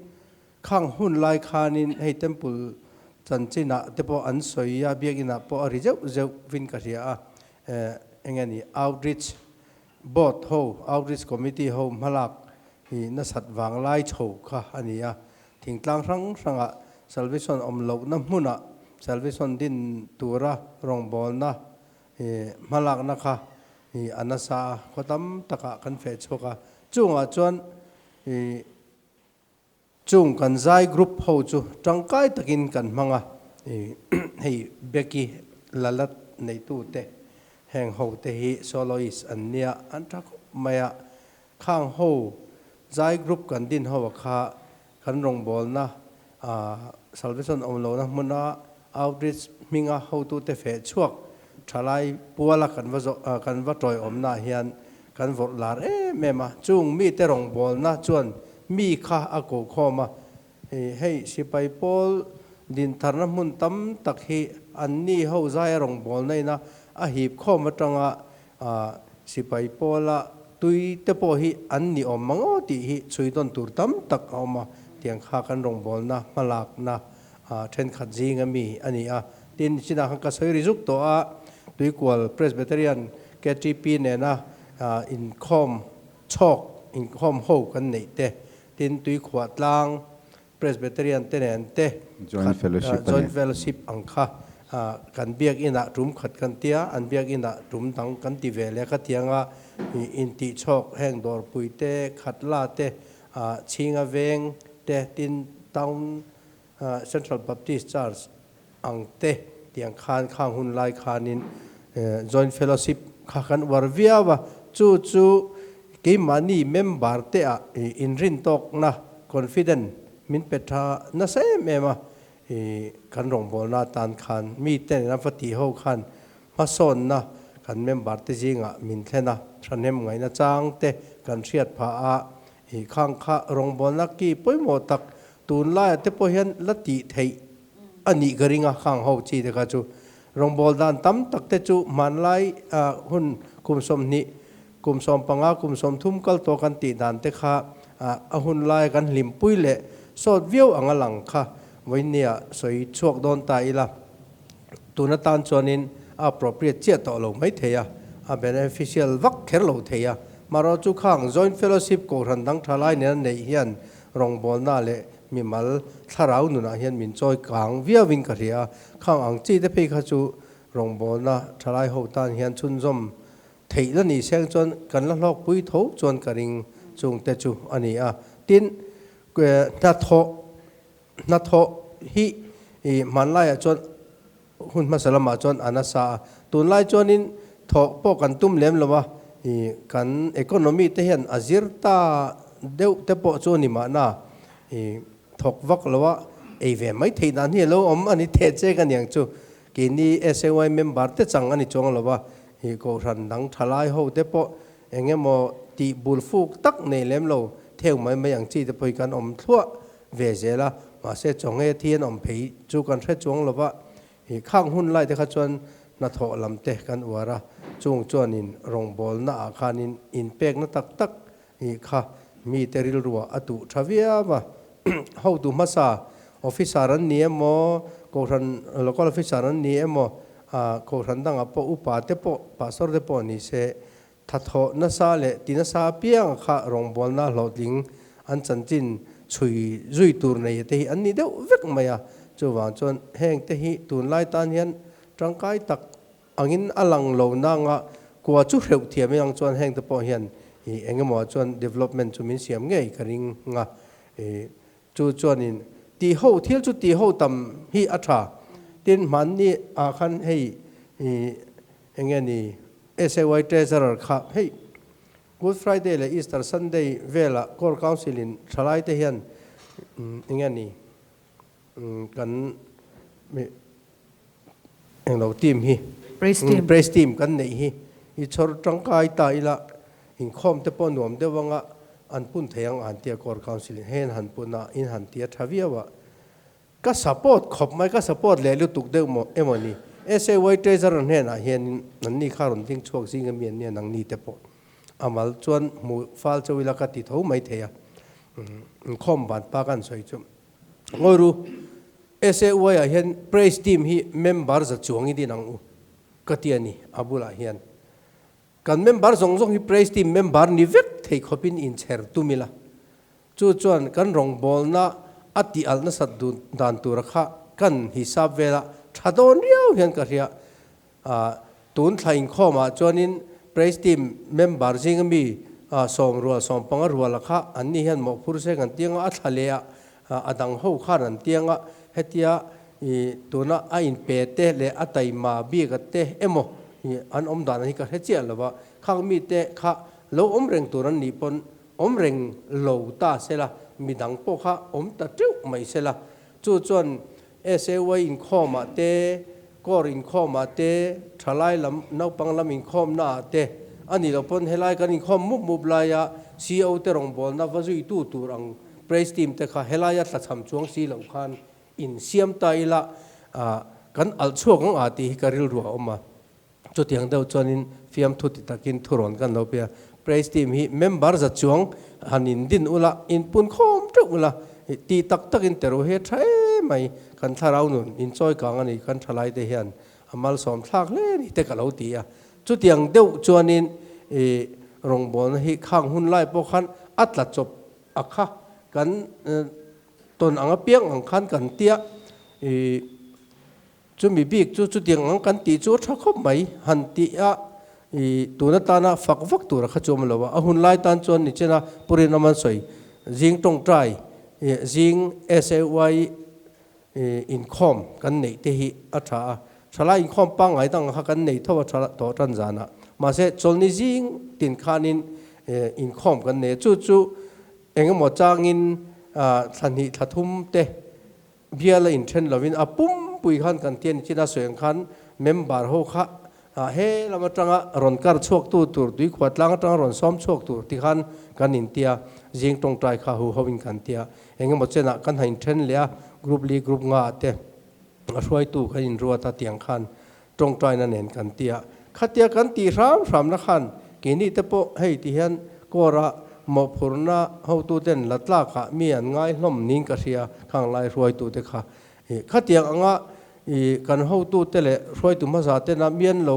khang hun lai khanin hei temple chanchinah te pawh an sawi a, biakinah pawh a ri zeuh zeuh vin ka hria a. Eng nge ni outreach board ho, outreach committee ho hmalak hi nasat vang lai chho kha a ni a. Thingtlang hrang hrangah Salvation awm lohna hmunah Salvation din tura rawngbawlna hmalakna kha a nasa a, khaw tam takah kan feh chhuak a. Chungah chuan chung kan zai group ho chu tangkai takin kan hmang a, hei Becky Lalat neitute heng ho te hi soloist an nia, an tha khawp mai a. Khang ho zai group kan din ho a kha kan rawngbawlna Salvation awm lohna hmuna outreach hminga hotute feh chhuak thalai puala kan va zawh kan va tawiawmna ah hian kan vawrh lar em em a. Chung mite rawngbawlna chuan mi kha a ko khawm a, hei sipai pawl dintharna hmun tam tak hi anni ho zaia rawngbawlna ina a hip khawm atanga Sipai pawla tui te pawh hi an ni awm mang aw tih hi chhui dawn tur tam tak a awm a, tiang kha kan rawngbawlna hmalakna thenkhat zing ami a ni a. Tin, chinah khan ka sawi ri zuk tawh a, Tuikual Presbyterian KTP nena inkhawm chhawk, inkhawm ho kan neih te, tin Tuikhuah tlang. Presbyterian te nen te Joint Fellowship a ni. Joint Fellowship ang kha kan biakinn ah tum khat kan tia, an biakinn ah tum dang kan ti ve leh khatianga intihchhawk heng dawrpui te, khatla te, chhinga veng te, tin Town Central Baptist Church ang te tiang khan khang hun lai khanin Joint Fellowship kha kan uar viau a, chu chu keimahni member te ah inrintawkna, confident, min pe tha nasa em em a, kan rawngbawlna atan khan mi ten an va tih ho khan hmasawnna kan member te zingah min thlen a, thahnem ngaihna chang te kan hriat phah a, khang kha rawngbawlna ki pawimawh tak tunlaiah te pawh hian la tih theih a nih ka ring a, khang ho chi te kha chu rawngbâwl dan tam tak te chu hmanlai hun kum 20, kum 15, kum 30 kal tawh kan tih dan te kha a hun laia kan hlimpui leh sawt viau ang a lang kha vawinia sawi chhuak dawn ta ila tun atan chuanin a appropriate chiah tawh lo mai thei a, a beneficial vak kher lo thei a. Marawh chu khang Joint Fellowship Kohhran dang tha lai nena neih hian rawngbawlna leh mimal thlarau nunah hian min chawi kang viauin ka hria a, khang ang chi te phei kha chu rawngbawlna thalai ho tan hian chhunzawm theih la ni seng chuan kan la hlawkpui tho chuan ka ring chung te chu a ni a. Tin, hnathawh hnathawh hi hmanlaiah chuan hun hmasa lamah chuan a nasa a, tunlai chuanin thawh pawh kan tum lem lo a, kan economy te hian a zir ta deuh te pawh chu a ni mahna, thawk vak lo a ei ve mai theih dan hi a lo awm a ni teh chek a niang chu, keini SAY member te chang a ni chuang lo a, kohhran dang thalai ho te pawh eng emaw tih bul fuk tak nei lem lo theu mai mai ang chi te pawh hi kan awm thluah ve zel a, mahse chawnge thi an awm phei chu kan hre chuang lo va, ih khang hun lai te kha chuan hnathawh lam te kan uar a, chung chuanin rawngbawlna ah khanin inpekna tak tak ih kha mite rilruah a tuh tha viau a, hotu hmasa officer an ni emaw, kohhran local officer an ni emaw, ah kohhran dangah pawh upa te pawh pastor te pawh ni se Thathawh nasa leh ti nasa apiang kha rawngbawlna hlawhtling an chanchin chhui zui tur nei te hi an ni deuh vek mai a, chuvang chuan heng te hi tunlai tan hian tangkai tak angin a lang lo nanga kua chu hreuh thiam in ang chuan heng te pawh hian ih eng emaw ah chuan development chu min siam ngei ka ring a, ih chu chuanin tih ho thil chu tih ho tam hi a tha tin hmanni ah khan hei ih eng nge ni SAY Treasurer kha hei Good Friday leh Easter Sunday velah Core Council in thalai te hian eng nge ni kan englo team hi Praise team. Praise team kan neih hi i chhawr tangkai ta ila inkhawm te pawh nuam deuh anga an pun thei ang an tia Core Council in hei an han pun a in han tia tha viau a. Ka support khawp mai, ka support leh lutuk deuh maw emaw ni? SAY Treasurer hnenah hianin anni kha rawn ding chhuak zing ami an nia nangni te pawh a mal chuan hmu fal chauh ila ka ti tho mai thei a, inkhawm van pa kan sawi chu ngawi ru SAY ah hian praise team hi member za chuang i din ang u ka ti a ni a bulah hian kan member zawng zawng hi praise team member ni vek thei khawpin inchher tum ila Chu chuan kan rawngbawlna a tih alh nasat dun dan tura kha kan hisap vela tha dawn riau hian ka hria. Tun thla inkhawmah chuanin Praise Team member zinga mi 10 rual 15 ruala kha anni hian mawhphur seng an tiang a, a thla leh a a dang ho khan an tiang a, hetia tuna a inpe te leh a taima bik a te emaw an awm dan hi ka hre chiah lo va, khang mite kha lo awm reng tur an nih pawn Awm reng lo ta sela, midang pawh kha awm ta teuh mai sela. Chu chuan SAY inkhawmah te, Corps inkhawmah te, thalai lam, naupang lam inkhawmnaah te, a nih loh pawn helai kan inkhawm mup mup laia CO te rawngbawlna va zuitu tur ang Praise Team te kha helaia tlachham chuang si loh khan insiam ta ila, kan alh chhuak ang a tih hi ka rilru a awm a. Chutiang deuh chuanin fiamthu ti takin thurawn kan lo pe a, Praise Team hi member za chuang han in din ula, in pun khawm teuh ula, ti tak takin teru hi a tha em mai, kan thlarau nun in chawi kang a ni, kan thalai te hian a malsawm thlak hle ni te ka lo ti a. Chutiang deuh chuanin i rawngbawlna hi khang hun lai pawh khan a tla chawp a kha kan. Tawn ang apiang ang khan kan tia i chumi bik chu chutiang ang kan tih chu a tha khawp mai han tih a i tun atana fak vak tur a kha chu awm lo a, a hun lai tan chuan ni chen a Pu Rinawman sawi zing tawngtai zing SAY inkhawm kan neih te hi a tha a, thalai inkhawm pangngai dang kha kan nei tho a tha tawh tan zanah mahse chawlhni zing tin khanin inkhawm kan nei a chu chu Engemaw changin thla hnih thla thum te bial a inthen lovin a pumpui khan kan ti a ni chin a sawi ang khan member ho kha he lam atanga rawn kar chhuak tu tur tuikhua tlang atanga rawn sawm chhuak tur ti khan kan inti a, zing tawngtai kha hu ho in kan ti a, engemaw chenah kan ha inthen leh a group li group nga ah te a hruaitu kan inruat a tiang khan tawngtaina nen kan ti a, khatia kan tih hram hramna khan keini te pawh hei ti hian kawra mawhphurhna hotuten la tlakah mi an ngai hlawm niin ka hria khang lai hruaitute kha ih khatiang anga ih kan hotute leh hruaitu hmasa tena mian lo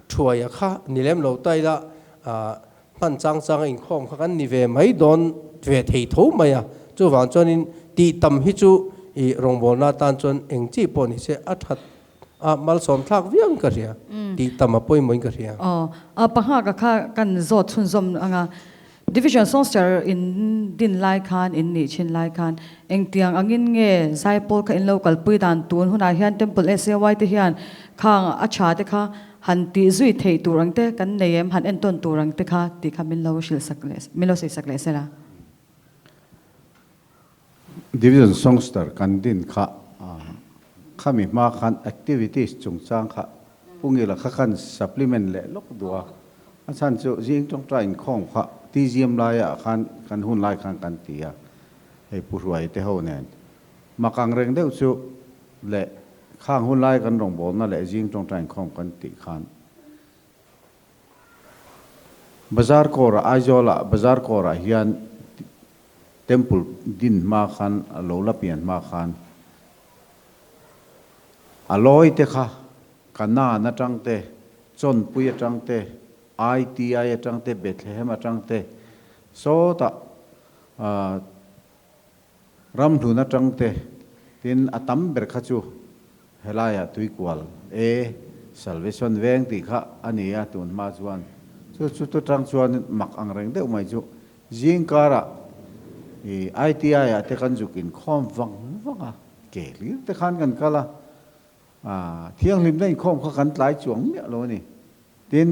thuaia kha ni lem lo ta ila ah hman chang changa inkhawm kha kan ni ve mai dawn ve thei tho mai a, chuvang chuanin tih tam hi chu ih rawngbawlna atan chuan eng chi pawh ni se a that A malsawm thlak viau in ka hria, tih tam a pawimawh in ka hria. Aw, a panga ka kha kan zawt chhunzawm anga Division Songster in din lai khan in nih thin lai khan engtiang angin nge Zaipawl kha in lo kalpui dan tun hunah hian Temple SAY te hian khang a tha te kha han tih zui theih tur ang te kan nei em han entawn tur ang te kha tih kha min lo hrilh sak leh min lo sawi sak leh sela. Division Songster kan din kha khami hma khan activities chungchang kha Pungila kha khan supplement leh lawk duh a, a chhan chu zing tawngtai inkhawm kha TGM laiah khan kan hun lai khan kan ti a, hei Pu Hruai te ho nen mak ang reng deuh chu leh khang hun lai kan rawngbawlna leh zing tawngtai inkhawm kan tih khan Bazar kawrah Aizawlah bazar kawrah hian Temple din hma khan a lo la pian hma khan a lawi te kha Kanan atang te, Chawnpui atang te, ITI atang te, Bethlehem atang te sawtah Ramhlun atang te tin a tam ber kha chu helaiah tuikual e Salvation veng tih kha a ni a tun hma chuan chu chu tu tang chuan mak ang reng deuh mai chu zing karah i ITI ah te kan zuk inkhawm vang vang a ke hlir te khan kan kal a thianghlimna inkhawm kha kan tlai chuang miah lo a ni. Tin,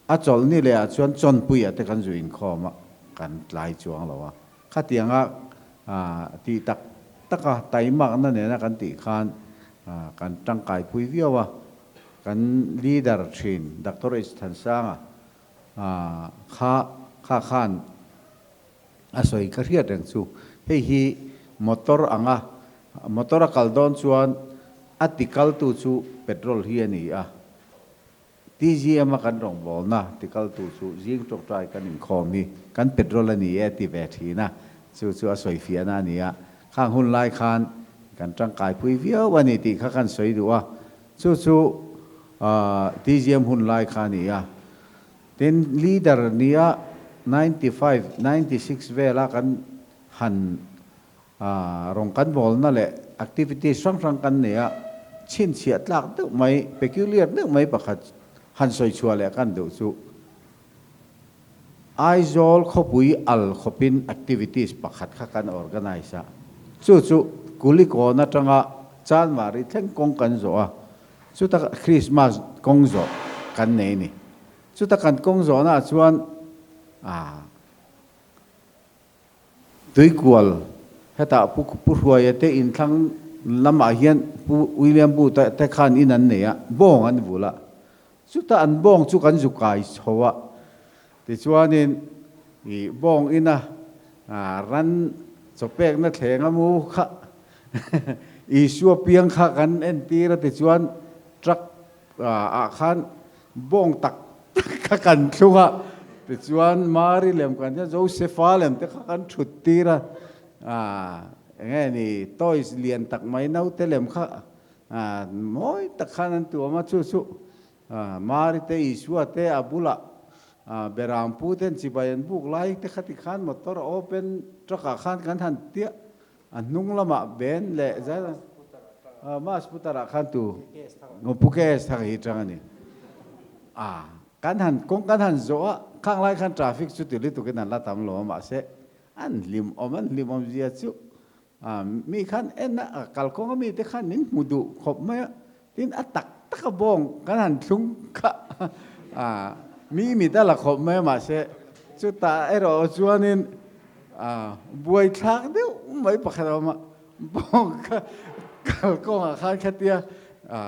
a chawlhni leh ah chuan chawnpuiah te kan zu inkhawm a, kan tlai chuang lo a. Khatianga tih tak taka taimakna nena kan tih khan kan tangkaipui viau a. Kan leader thin Doctor H Thansanga kha kha khan a sawi ka hriat reng chu. Hei hi motor anga motor a kal dawn chuan a tikaltu chu petrol hi a ni a. TGM a kan rawngbawlna tikaltu chu zing tawngtai kan inkhawm hi kan petrol a ni e ti ve thin a, chu chu a sawifiahna a ni a, khang hun lai khan kan tangkaipui viau a ni tih kha kan sawi duh a, chu chu TGM hun lai kha a ni a. Tin, leader nia 95, 96 vela kan han Rawng kan bawlna leh activities hrang hrang kan nei a, chhinchhiah tlak deuh mai, peculiar deuh mai pakhat han sawi chhuah leh kan duh chu Aizawl khawpui al khawpin activities pakhat kha kan organise a, chu chu Kulikawn atanga Chanmari thleng kawng kan zawh a, chuta Christmas kawng zawh kan nei a ni. Chuta kan kawng zawhnaah chuan Tuikual, hetah Pu Pu Hruaia te inthlang lamah hian Pu William Buta te khan in an nei a, bawng an vul a. Chutah an bawng chu kan zu kai chho a, tichuanin ih bawng ina ran chawpekna thleng a mu kha Isua piang kha kan entir a, tichuan truck ah khan bawng tak tak kha kan thlung a, tichuan Mari lem kan hian Josefa lem te kha kan thut tir a, eng nge ni toys lian tak mai naute lem kha mawi tak khan an tuam a, chu chu Mari te Isua te a bulah Berampu ten chibai an buk lai te kha tikhan motor open truck ah khan kan han tiah. A hnung lamah Ben leh zai Mas Putar ah khan tu Pu KS Thanga hi tang a ni. A kan han kawng kan han zawh a, khang lai khan traffic chu ti lutukin an la tam lo a mahse an hlim awm an hlim awm zia chu a mi khan en a kalkawng a mi te khan min hmu duh khawp mai a, tin a tak tak a bawng kan han thlung kha a mi mit a la khawp mai a mahse chutah erawh chuanin a buaithlak deuh mai pakhat a awm a, bawng kha kalkawngah khan khatia a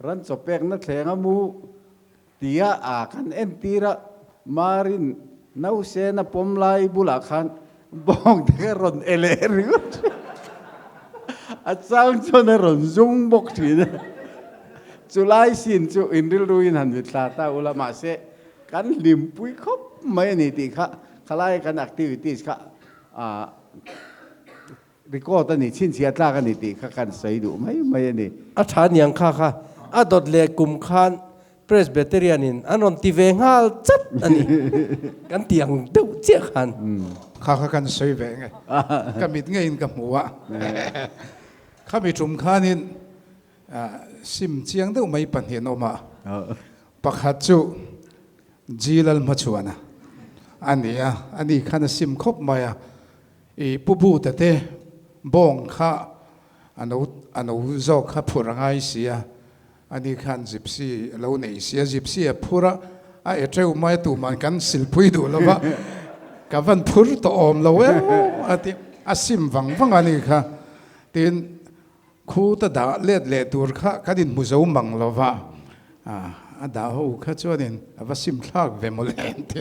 ran chaw pekna thleng a mu tia a kan entir a, Marin nausena pawm lai bulah khan bawng te kha rawn e leh ringawt thin a chang chuan a rawn zung bawk thin a, chulai sin chu in rilruin han mitthla ta ula mahse kan hlimpui khawp mai a ni tih kha khalai kan activities kha ah Record a ni, chhinchhiah tlak a ni tih kha kan sawi duh mai mai a ni. A tha niang kha kha a dawt leh kum khan Presbyterian in an rawn ti ve nghal chat a ni. Kan ti ang deuh chiah khan. Kha kha kan sawi ve nge. Ka mit ngeiin ka hmu a. Khami tum khanin sim chiang deuh mai pahnih an awm a. Pakhat chu Jilal hmachhuana a ni a, ani khan a sim khawp mai a. I pu Buta te bawng kha a no a no zawk kha phur a ngai si a, ani khan gypsy a lo nei si a, gypsy a phur a, a e teuh mai a tuhman kan silpui duh lo va, ka van phur tawh awm lo em a ti, a sim vang vang a ni kha, tin khu ta dah let leh tur kha kan inhmu zo mang lo va, a dah ho kha chuanin a va sim thlak ve mawle an ti,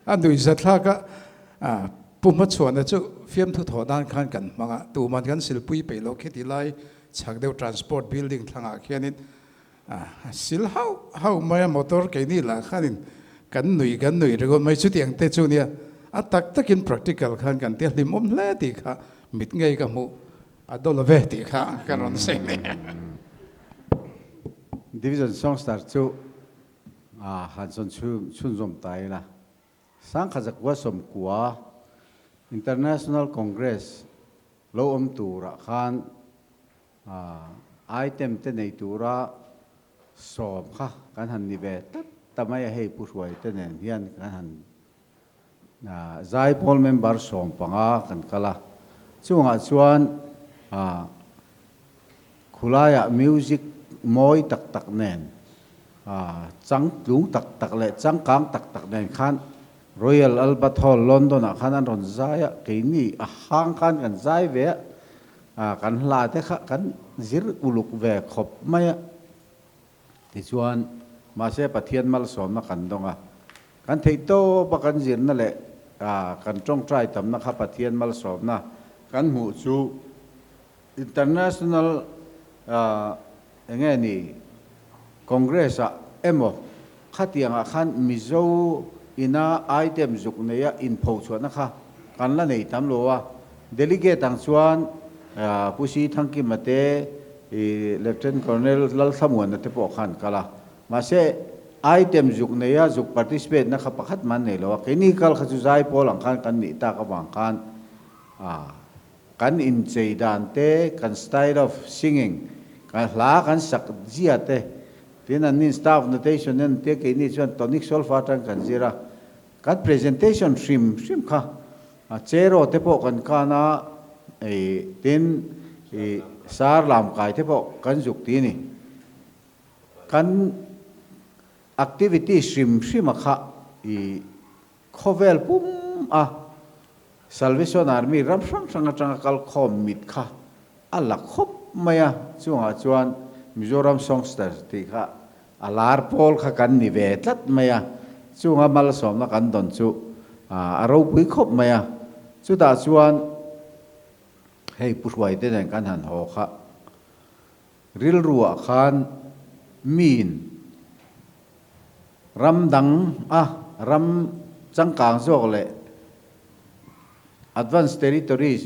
a nuihza thlak a. Pu Hmachhuana chu fiamthu thawh dan khan kan hmang a, tuman kan silpui peih loh khi ti lai chhak deuh transport building thlangah khianin a sil hauh hauh mai a, motor keini lah khanin kan nui kan nui ringawt mai chutiang te chu nia a tak takin practical khan kan tia hlimawm hle tih kha mit ngei ka hmuh a daw lo ve tih kha ka rawn sawi leh. Division Songstar chu han sawn chhunzawm ta ila. Sangkhazakua sawmkua International Congress lo awm turah khan item te nei tura sawm kha kan han ni ve tlat ta mai a, hei Pu Hruai te nen hian kan han Zaipawl member 15 kan kal a, chungah chuan Khulaiah music mawi tak tak nen, changtlung tak tak leh changkang tak tak nen khan Royal Albert Hall, London ah khan an rawn zai a, keini a hang khan kan zai ve a, kan hla te kha kan zir uluk ve khawp mai a. Tichuan, mahse Pathian malsawmna kan dawng a, kan theihtawpa kan zirna leh kan tawngtai tamna kha Pathian malsawmna kan hmuh chu International enge ni Congress ah emaw khatiang ah khan Mizo ina item zuk neia inphochhuahna kha kan la nei tam lo a, Delegate ang chuan Pu Si Thangkima te Lieutenant Colonel Lalthlamuana te pawh khan kal a, mahse item zuk neia zuk participate na kha pakhat man nei lo a, keini kal kha chu zaipawl ang khan kan nih tak avang khan Kan inchei dan te, kan style of singing, kan hla kan sak zia te, tin an nin staff notation en te keini chuan tonic solfa atang kan zir a, kan presentation hrim hrim kha cheraw te pawh kan kan a, tin sar lam kai te pawh kan zuk ti ni. Kan activity hrim hrim a kha i Khawvel pum a Salvation Army ram hrang hrang atanga kalkhawm mit kha a la khawp mai a, chungah chuan Mizoram Songsters tih kha a lar pawl kha kan ni ve tlat mai a, chunga malsawmna kan dawn chu a ropui khawp mai a, chutah chuan hei Pu Hruaite nen kan han haw kha rilruah khan miin Ram dang a ram changkang zawk leh advance territory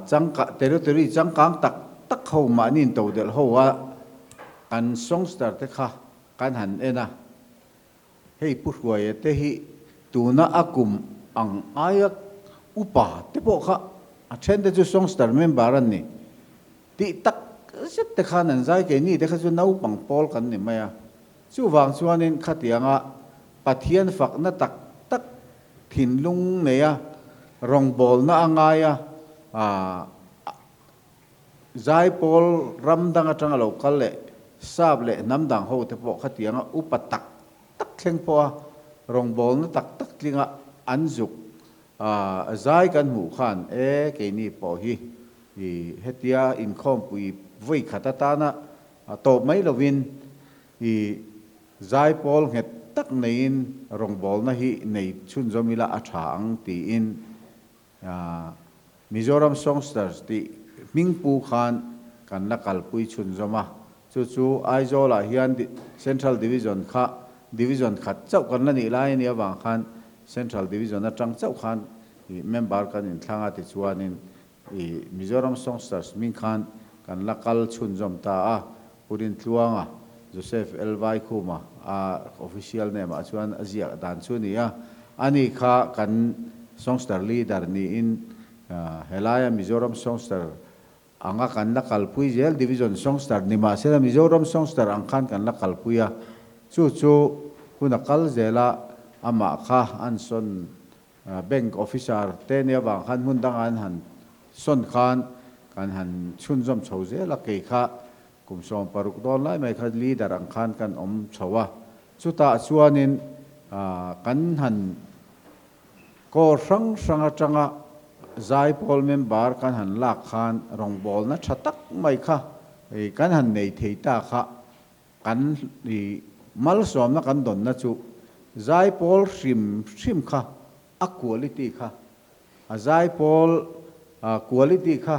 changkang territory changkang tak tak ho mahni in todelh ho a kan songster te kha kan han en a, hei Pu Hruaia te hi tuna a kum ang aia upa te pawh kha. A then te chu Songster member an ni tih tak zet te khan an zai keini te kha chu naupang pawl kan ni mai a. Chuvang chuanin khatianga Pathian fakna tak tak thinlung neia rawngbawlna a ngai a, Zaipawl ram dang atanga lo kal leh sap leh hnam dang ho te pawh khatianga upa tak tak thleng pawha rawngbawlna tak tak tlinga an zuk zai kan hmuh khan e keini pawh hi hetia inkhawmpui vawi khat atana tawp mai lovin i zaipawl nghet tak neiin rawngbawlna hi nei chhunzawm ila a tha ang tiin Mizoram Songsters tih hmingpu khan kan la kalpui chhunzawm a, chu chu Aizawlah hian Central Division kha Division khat chauh kan la nih lai a nih avang khan Central Division atang chauh khan ih member kan inthlang a tichuanin ih Mizoram Songsters hming khan kan la kal chhunzawm ta a, Pu Rintluanga, Joseph L. Vaikhuma a official name ah chuan a ziak dan chu a ni a, ani kha kan Songster leader niin helaia Mizoram Songster anga kan la kalpui zel Division Songster ni mahsela Mizoram Songster ang khan kan la kalpui a, chu chu hun a kal zel a, amah kha an sawn Bank officer te nia vang khan hmun danga an han sawn khan kan han chhunzawm chho zel a, kei kha kum 16 dawn lai mai kha leader ang khan kan awm chho a, chutah chuanin kan han kawr hrang hrang atanga zaipawl member kan han lak khan rawngbawlna tha tak mai kha kan han nei thei ta kha Kan i malsawmna kan dawnna chu zaipawl hrim hrim kha a quality kha, a zaipawl quality kha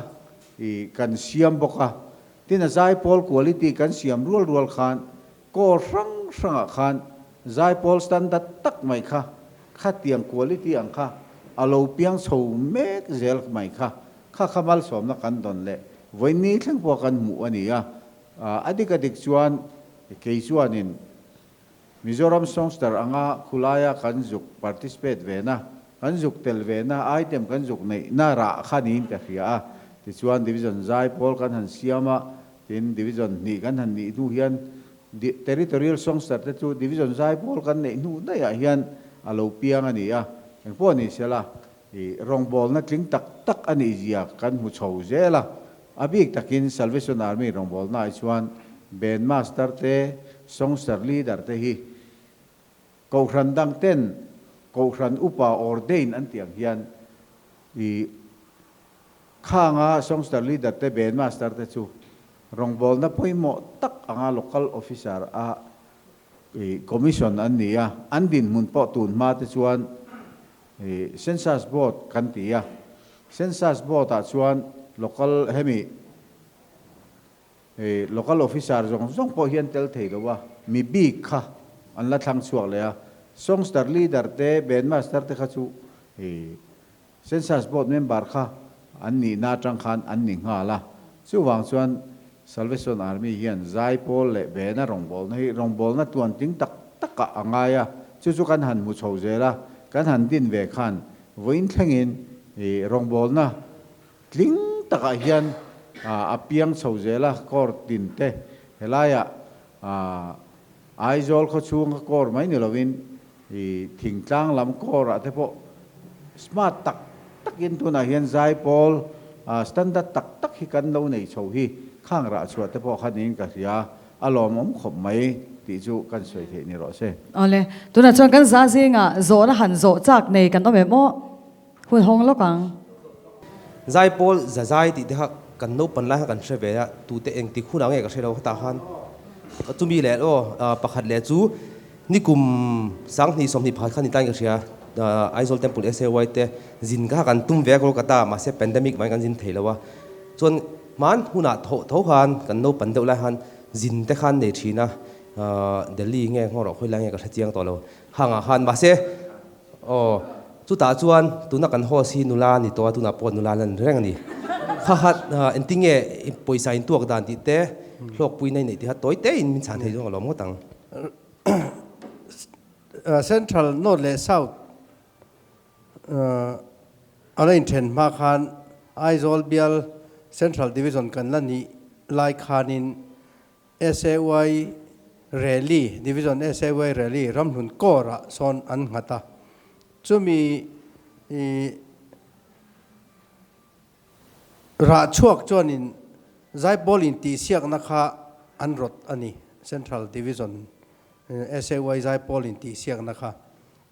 i kan siam bawk a, tin a zaipawl quality kan siam rual rual khan kaw hrang hrangah khan zaipawl standard tak mai kha khatiang quality ang kha a lo piang chho mek zel mai kha, kha kha malsawmna kan dawn leh vawiin thleng pawh kan hmuh a ni a. A dik a dik chuan kei chuanin Mizoram Songster anga khulaia kan zuk participate ve na, kan zuk tel ve na, item kan zuk neih na rah kha niin ka hria a. Tichuan Division Zaipawl kan han siam a, tin Division hnih kan han nih hnu hian Territorial Songster te chu Division Zaipawl kan neih hnu daihah hian a lo piang a ni a. Engpawh ni sela I rawngbawlna tling tak tak a nih zia kan hmu chho zel a, a bik takin Salvation Army rawngbawlna ah chuan Band Master te, Songster Leader te hi Kohhran dang ten Kohhran Upa ordain an tih ang hian i khanga Songster Leader te, Band Master te chu rawngbawlna pawimawh tak anga Local Officer a i Commission an ni a, an dinhmun pawh tun hma te chuan I Census Board kan ti a, Census Board ah chuan local hemi i local officer zawng zawng pawh hian tel thei lo a, mi bik kha an la thlang chhuak leh a, Songster leader te, band master te kha chu i Census Board member kha an nihna atang khan an ni nghal a, chuvang chuan Salvation Army hian zaipawl leh bena rawngbawlna hi rawngbawlna tuantling tak takah a ngai a, chu chu kan han hmu chho zel a, kan han din ve khan vawiin thlengin i rawngbawlna tling takah hian a piang chho zel a, court tin te helaiah Aizawl khawchhunga court mai ni lovin i thingtlang lam court ah te pawh smart tak takin tunah hian zaipawl standard tak tak hi kan lo nei chho hi khang rah chhuah te pawh kha niin ka hria a lawmawm khawp mai tih chu kan sawi theih ni rawh se. Awle, tunah chuan kan za zingah zawhna han zawh chak nei kan awm em aw? Hun hawng lawk ang. Zaipawl za zai tih te kha kan naupan lai kha kan hre ve a, tute engtik hunah nge ka hre lo khatah khan chumi leh aw pakhat leh chu Nikum 2021 khan ni tain ka hria, Aizawl Temple SAY te zin kha kan tum ve a Kolkata mahse pandemic vangin kan zin thei lo a. Chuan hman hunah tho tho khan kan naupan deuh lai khan zin te khan nei thin a, Delhi nge nghawr khawi lai nge ka hre chiang tawh lo hangah khan mahse aw chutah chuan tuna kan host hi nula ni tawh a tunah pawh nula lan reng a ni. Kha kha engtinge pawisa intuak dan tih te hlawkpuina i neih tih kha tawi tein min chhan thei zawng a lawm ngawt ang. Central, North leh South a la inthen hma khan Aizawl bial Central Division kan la nih lai khanin SAY Rally, Division SAY Rally ramhlun kawrah sawn an nghat a. Chumi rah chhuak chuanin Zaipawl intihsiakna kha an rawt a ni, Central Division SAY Zaipawl intihsiakna kha.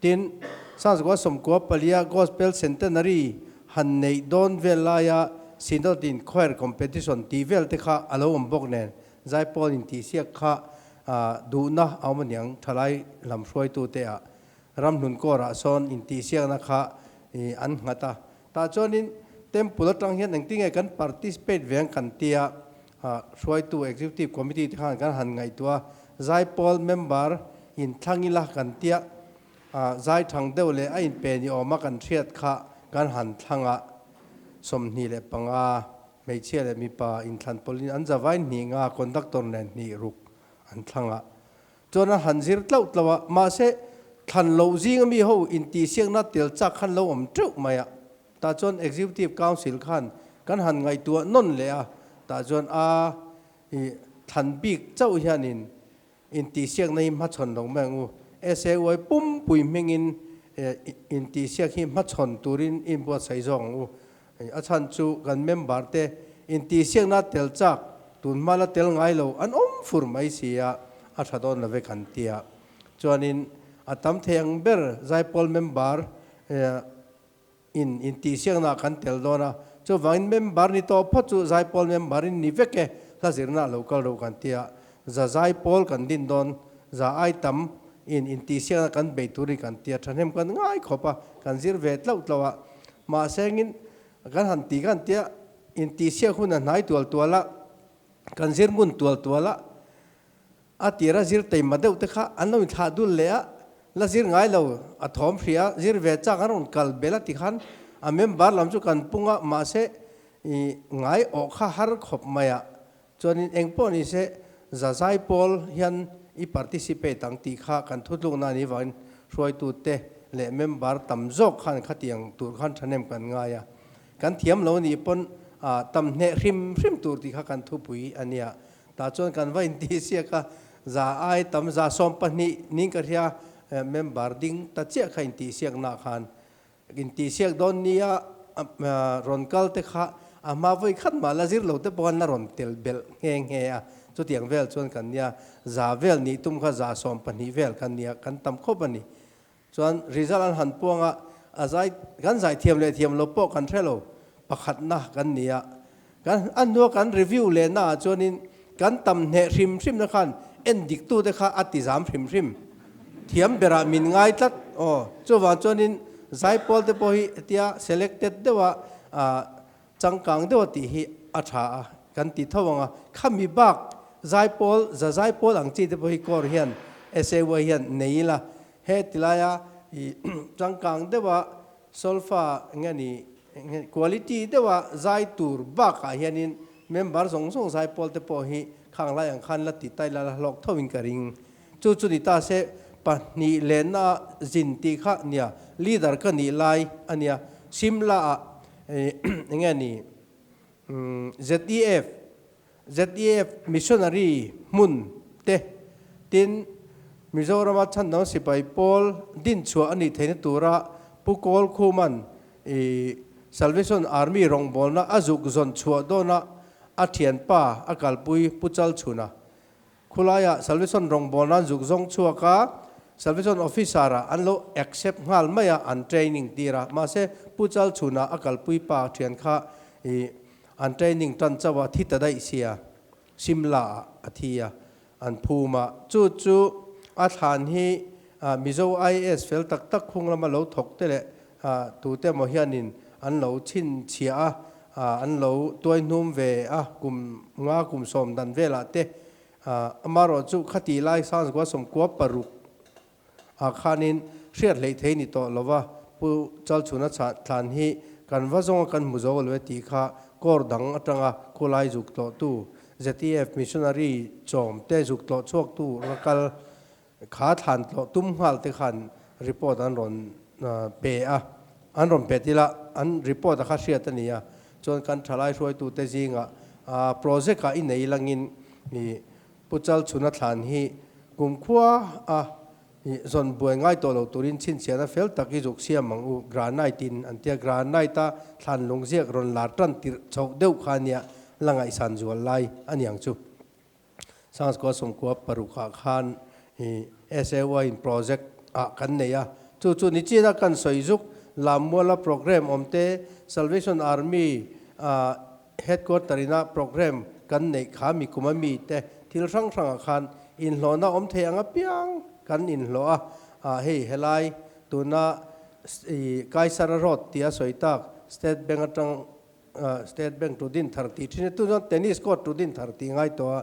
Tin, Sazgua 94 Gospel Centenary han neih dawn vel laia Synod in Choir Competition tih vel te kha a lo awm bawk nen, Zaipawl intihsiak kha duhna a awm aniang thalai lam hruaitute ah Ramhlun kawrah sawn intihsiakna kha an nghat a. Tah chuanin Temple atang hian engtinge kan participate ve ang kan tia hruaitu Executive Committee te khan kan han ngaihtuah a, Zaipawl member inthlang ila kan tia zai thang deuh leh a inpe ni awma kan hriat kha kan han thlang a, 25 hmeichhia leh mipa inthlan pawlhin an zavain hnih nga conductor nen hnih ruk an thlang a. Chuan a han zir tlauh tlauh a, mahse thlan loh zinga mi ho intihsiakna tel chak khan lo awm teuh mai a. Tah chuan Executive Council khan kan han ngaihtuah nawn leh a, tah chuan a i thlan bik chauh hianin intihsiakna hi hmachhawn lo mai ang u. SAY pumpui hmingin intihsiak hi hmachhawn turin inbuatsaih zawk ang u. A chhan chu kan member te intihsiakna tel chak tun hma la tel ngai lo an awm fur mai si a, a tha dawn lo ve kan tia. Chuanin a tam thei ang ber Zaipawl member in intihsiakna kan tel dawn a, chuvangin member ni tawh phawt chu Zaipawl member in ni vek e, hla zirna lo kal ro kan tia. Za Zaipawl kan din dawn, za ai tam in intihsiakna kan bei tur hi kan tia thahnem kan ngai khawp a, kan zir ve tlauh tlauh a. Mahse engin kan han ti kan tia intihsiak hun a hnai tual tual a, kan zir ngun tual tual a, a tira zir teima deuh te kha an lo inthlah dul leh a, la zir ngai lo a thawm hria, zir ve chak an rawn kal bel a ti khan a member lam chu kan pung a, mahse i ngai awh kha har khawp mai a, chuanin eng pawh ni se za zai pawl hian i participate ang tih kha kan thutlukna a nih vangin hruaitute leh member tam zawk khan khatiang tur khan thahnem kan ngai a, kan thiam lo nih pawn tam hneh hrim hrim tur tih kha kan thupui a nia. Tah chuan kan va intihsiak a, za ai tam za 12 ning ka hria member ding ta chiah kha intihsiaknaah khan intihsiak dawn nia rawn kal te kha a hma vawi khat mah la zir lo te pawh an la rawn tel belh nghe nghe a, chutiang vel chuan kan nia za vel nih tum kha za 12 vel kan nia kan tam khawp a ni. Chuan result an han puang a, a zai kan zai thiam leh thiam lo pawh kan hre lo, pakhatna kan ni a. Kan a hnua kan review leh naah chuanin kan tam hneh hrim hrim na khan en diktute kha a ti zam hrim hrim. Thiam berah min ngai tlat aw. Chuvang chuanin zaipawl te pawh hi hetia selected deuha changkang deuha tih hi a tha a kan ti tho ang a. Khami bak zaipawl, za zaipawl ang chi te pawh hi Corps hian SAY hian nei ila he tilaia i changkang deuha solfa nge ni quality deuha zai tur bakah hianin member zawng zawng zaipawl te pawh hi khang lai ang khan la ti tai la la hlawk tho in ka ring. Chu chu ni ta se pahnih lenna zin tih kha nia leader ka nih lai a nia Simla ah enge ni ZEF ZEF missionary hmun te tin Mizorama chhandam sipai pawl din chhuah a nih theihna tura Pu Kawl Khuman i Salvation Army rawngbawlna a zuk zawn chhuah dawna a thianpa a kalpui Pu Chalchhuna Khulaiah Salvation rawngbâwl nan zuk zawng chhuak a, Salvation Officer-ah an lo accept nghal mai a, an training tir a. Mahse, Pu Chalchhuna a kalpui pa thian kha i an training tan chauh a, thi ta daih sia, Simla-ah a thi a, an phum a. Chu chu a thlan hi Mizo IAS fel tak tak khung lama lo thawk te leh tute emaw hianin an lo chhinchhiah a, an lo tuai hnum ve a, kum nga kum sawm dan velah te amarawh chu khati lai Sangzgua sawmkua paruk ah khanin hriat hleih thei ni tawh lova Pu Chalchhuna thlan hi kan va zawnga kan hmu zo lo e tih kha kawr dang atanga khulai zuk tlawhtu ZEF missionary chawm te zuk tlawh chhuaktu rakal Kha thlan tlawh tum nghal te khan report an rawn pe a, an rawn pe tila an report a kha hriat a ni a. Chuan kan thalai hruaitute zingah project ah i nei langin i Pu Chalchhuna thlan hi kumkhua a zawn buai ngai tawh lo turin chhinchhiahna fel tak i zuk siam ang u, granite in an tia. Granite a thlan lung ziak rawn lar tan tirh chhoh deuh kha nia la ngaihsan zual lai a niang chu. Sangskua sawmkua parukah khan i SAY in project ah kan nei a, chu chu ni chin a kan sawi zuk Lammuala program awm te Salvation Army ah Headquarter ina program kan neih kha mi kum a mi te thil hrang hrangah khan inhlawhna awm thei ang apiang kan inhlawh a, ah hei helai tuna i Kaisara Road tia sawi tak State Bank atang State Bank tu din thar tih thin a, tun chuan Tennis Court tu din thar tih ngai tawh a,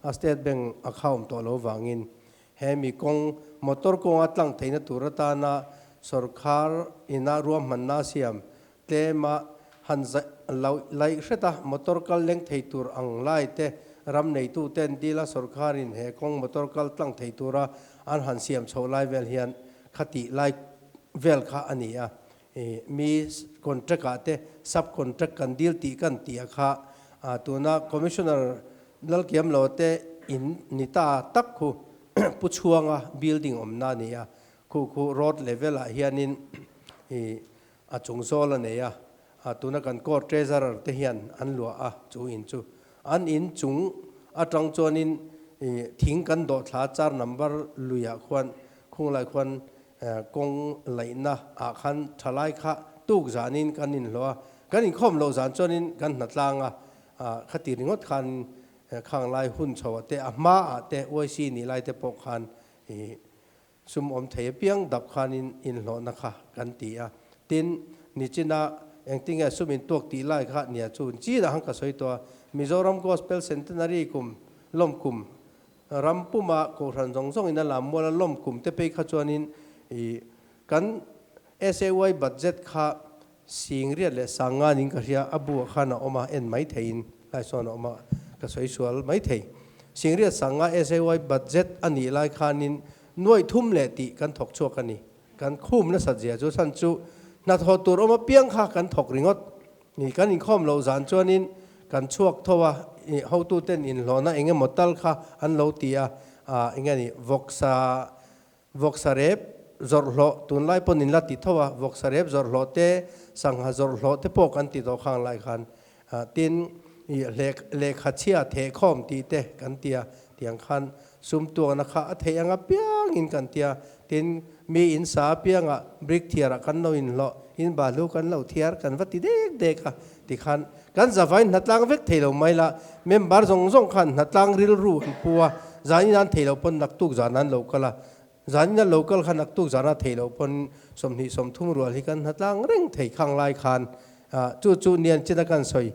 a State Bank a kha awm tawh lo vangin he mi kawng motor kawnga tlang theihna tur atana sorkar ina ruahmanna a siam Tlema han lo laih hret a, motor kal leng thei tur ang lai te ram neitu ten dila sorkarin he kawng motor kal tlang thei tura an han siam chho lai vel hian khatih lai vel kha a ni a. Mi contract ah te sub contract kan dil tih kan tih a kha tuna Commissioner Lalkiamlo te in ni ta tak khu Pu Chhuanga building awmna a ni a, khu khu road level ah hianin A chung zawl a nei a, a tuna kan court treasurer te hian an luah a, chu in chu. An in chung atang chuanin thing kan dawh thla char number luiah khuan khunglai khuan kawng laihna ah khan thalai kha tuk zanin kan inhlawh a, kan inkhawm loh zan chuanin kan hnatlang a, khati ringawt khan khanglai hun chho ah te a hma ah te UIC nih lai te pawh khan Sum awm thei apiang dap khanin inhlawhna kha kan ti a. Tin, nichina engtinge sum intuak tih lai kha nia chu chinah han ka sawi tawh a. Mizoram Gospel Centenary kum lawm kum ram puma Kohhran zawng zawngin a lam mual a lawm kum te phei kha chuanin i kan SAY budget kha Singriat leh Sanganin ka hria, a buah khan a awm a, en mai theiin lai sawn a awm a, ka sawi sual mai thei. Singriat Sanga SAY budget a nih lai khanin nuaih thum leh tih kan thawk chhuak a ni. Kan khum nasat zia chu chhan chu hnathawh tur awm apiang kha kan thawk ringawt ni. Kan inkhawm loh zan chuanin kan chhuak tho a, hotuten inhlawhna eng emaw tal kha an lo ti a, eng nge ni vawksa Vawksa rep zawrh hlawh tunlai pawn in la ti tho a, vawksa rep zawrh hlawh te, sangha zawrh hlawh te pawh kan ti tawh khang lai khan tin i lehkha chhia thehkhawm tih te kan ti a, tiang khan sum tuakna kha a theih ang apiangin kan ti a, tin mi in sa apiangah brick thiarah kan lo inhlawh, in bahlu kan lo thiar kan va ti dek dek a, tikhan kan zavain hnatlang vek thei lo mai la, member zawng zawng khan hnatlang rilru an pu a, zanin an thei lo pawn naktuk zan an lo kal a, zanin an lo kal kha naktuk zan a thei lo pawn 20 30 rual hi kan hnatlang reng thei khang lai khan chu chu nian china kan sawi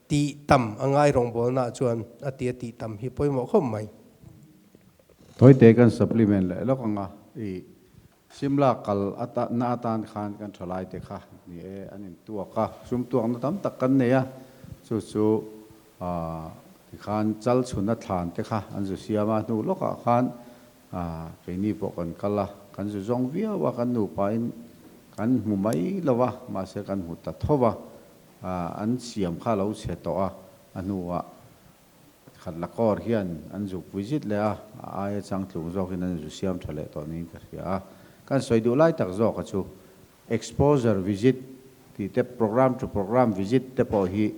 tih tam a ngai rawngbawlna ah chuan a ti a tih tam hi pawimawh khawp mai. Tawite kan supplement leh lawk ang a, i Simla kal na atan khan kan thalaite kha ni e, an intuak a, sum tuakna tam tak kan nei a, chu chu tikhan chal chhuna thlan te kha an zu siam a, hnu lawkah khan keini pawh kan kal a, kan zu zawng viau a, kan nupain kan hmu mai lo a, mahse kan hmu ta tho va, an siam kha a lo chhe tawh a, a hnuah Khat la kawr hian an zuk visit leh a, a aia changtlung zawkin an zu siam tha leh tawh niin ka hria a. Kan sawi duh lai tak zawka chu exposure visit tih te program to program visit te pawh hi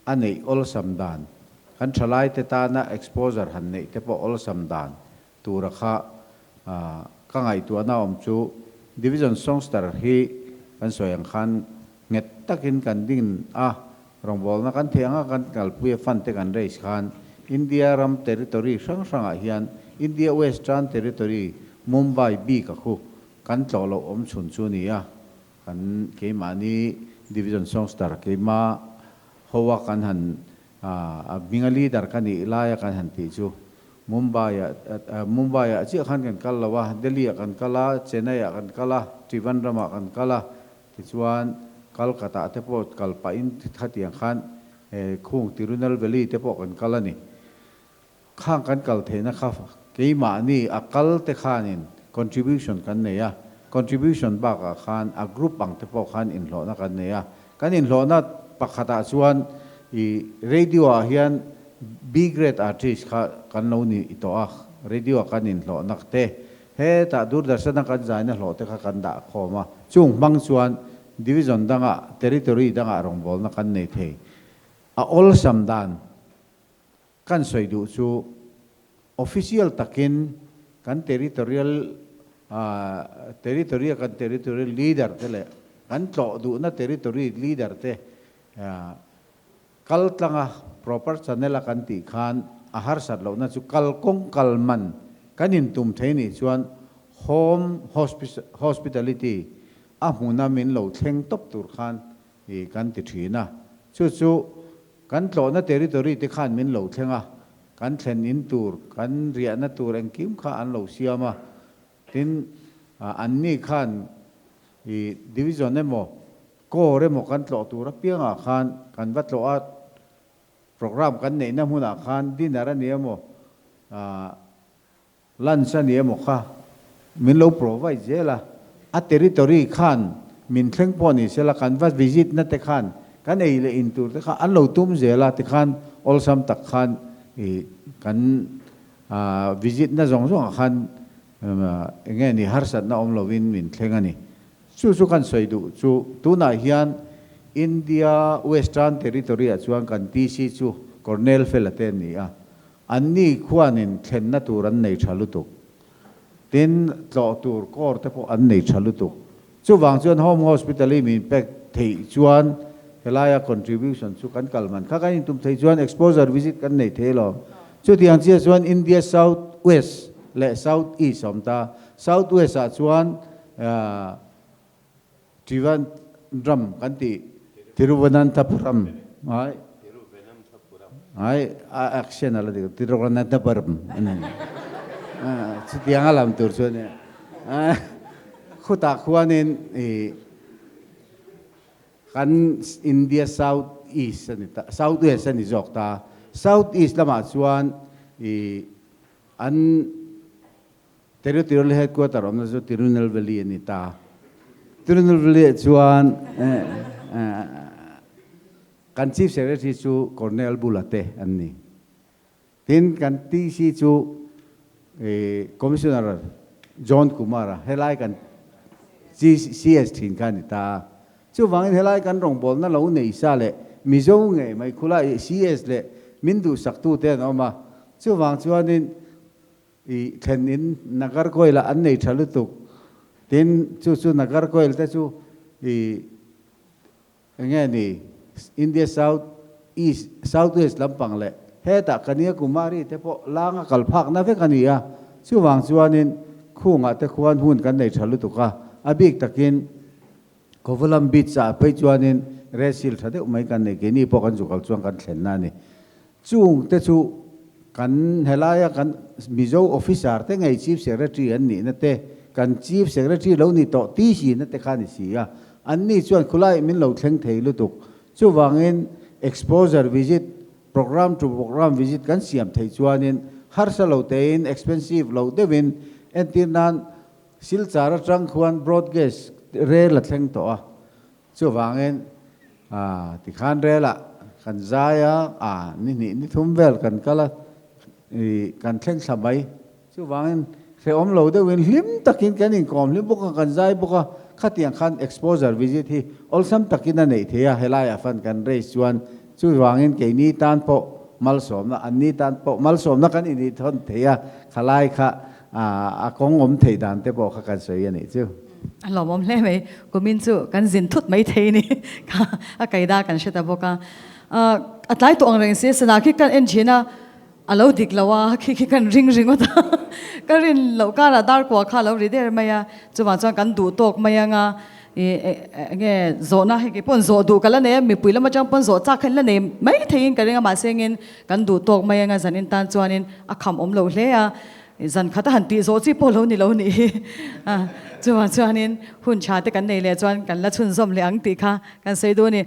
a neih awlsam dan, kan thalaite tana exposure han neih te pawh awlsam dan tura kha ka ngaihtuahna awm chu Division Songster hi kan sawi ang khan nghet takin kan ding a, rawngbawlna kan thei anga kan kalpui a fund te kan raise khan India ram territory hrang hrangah hian India Western Territory Mumbai bik a khu kan tlawh loh awm chhun chu a ni a, kan keimahni Division Songster keima hoa kan han A hminga leader ka nih laia kan han tih chu Mumbai-ah Mumbai-ah chiah khan kan kal lo a, Delhi-ah kan kal a, Chennai-ah kan kal a, Trivandrum-ah kan kal a, tichuan Kolkata-ah te pawh kal pahin khatiang khan khung Tirunelveli te pawh kan kal a ni. Khang kan kal theihna kha keimahni a kal te khanin contribution kan nei a, contribution bakah khan a group ang te pawh khan inhlawhna kan nei a, kan inhlawhna Pakhatah chuan i radio ah hian B grade artist kha kan lo ni tawh a, radio ah kan inhlawh nak te, hetah Doordarshan a kan zaina hlawh te kha kan dah khawm a, chung hmang chuan division dangah, territory dangah rawngbawlna kan nei thei. A awlsam dan kan sawi duh chu official takin kan territorial territory a kan territorial leader te leh kan tlawh duhna territory leader te kal tlanga proper channel a kan tih khan a harsat lohna chu kal kawng kal man kan intum thei nih chuan home hospitality a hmuna min lo thleng tawp tur khan kan ti thin a, chu chu Kan tlawhna territory te khan min lo thleng a, kan thlen in tur, kan riahna tur engkim kha an lo siam a, tin anni khan i division emaw corps emaw kan tlawh tur apiangah khan kan va tlawh a, program kan neihna hmunah khan dinner a ni emaw Lunch a ni emaw kha min lo provide zel a, a territory khan min thleng pawh ni sela kan va visit na te khan kan ei leh in tur te kha an lo tum zel a tikhan awlsam tak khan i kan visit na zawng zawng ah khan enge ni harsatna awm lovin min thleng a ni. Chu chu kan sawi duh chu tunah hian India Western Territory ah chuan kan TC chu Colonel Fela te an ni a, Anni khuanin thlenna tur an nei tha lutuk. Tin, tlawh tur kawr te pawh an nei tha lutuk. Chuvang chuan Home Hospital hi min pek theih chuan helaia contribution chu kan kal man kha kan intum theih chuan exposure visit kan nei thei alawm. Chutiang chiah chuan India South West leh South East a awm ta. South West ah chuan Trivandrum kan tih Thiruvananthapuram ai ai a accent a la dik Thiruvananthapuram a ni chutiang a lam tur chu a ni khutah khuanin ih kan India South East a ni ta South West a ni zawk ta South East lamah chuan ih an Territorial Headquarter awmna chu Tirunelveli a ni ta. Tirunelveli ah chuan kan Chief Secretary chu Colonel Bula te an ni. Tin, kan TC chu Commissioner John Kumar a, helai kan CS thin kha a ni ta. Chuvangin helai kan rawngbawlna lo nei sa leh Mizo ngei mai khula CS leh min duhsaktute an awm a. Chuvang chuanin I thlen in Nagar Coil ah an nei tha lutuk. Tin, chu chu Nagar Coil te chu i enge ni India South East, South West lampang leh hetah Kanyakumari te pawh lang a kal phak na vek a ni a. Chuvang chuanin khungah te khuan hun kan nei tha lutuk a, a bik takin Kovalam Beach ah phei chuanin Red Seal tha deuh mai kan nei, keini pawh kan zukal chuan kan thlenna a ni. Chung te chu kan helaia kan Mizo officer te ngei Chief Secretary an nihna te, kan Chief Secretary lo ni tawh ti sina te kha a ni si a. Anni chuan khulai min lo thleng thei lutuk. Chuvangin exposure visit, program to program visit kan siam theih chuanin harsa lo tein, expensive lo deuhin entir nan Silchar atang khuan broad gauge rel a thleng tawh a, chuvangin tikhan relah kan zai a, a ni hnih ni thum vel kan kal a, ih kan thleng thla mai. Chuvangin hrehawm lo deuhin hlim takin kan inkawm hlim bawk a, kan zai bawk a, khatiang khan exposure visit hi awlsam takin a neih thei a, helaiah fan kan raise chuan chuvangin keini tan pawh malsawmna, anni tan pawh malsawmna kan inithawn thei a, khalai kha A kawng awm theih dan te pawh kha kan sawi a nih chu. A lawmawm hle mai. Kumin chu kan zin thut mai thei ni. Kha a kaida kan hre ta bawk a. A tlai tawh ang reng si sana khi kan en thin a, a lo dik lo a, khi khi kan ring ringawt a. Ka rin loh karah dar kua kha a lo ri der mai a. Chuvang chuan kan duh tawk mai ang a. Enge zawhna hei kei pawn zawh duh ka la nei a, mipui lam atang pawn zawh chak kha in la nei mai theiin ka ring a, mahse engin kan duh tawk mai anga zan in tan chuanin a kham awm lo hle a, zan khat a han tih zawh chi pawh lo ni lo nih hi. Chuvang chuanin hun tha te kan nei leh chuan kan la chhunzawm leh ang tih kha kan sawi duh a ni.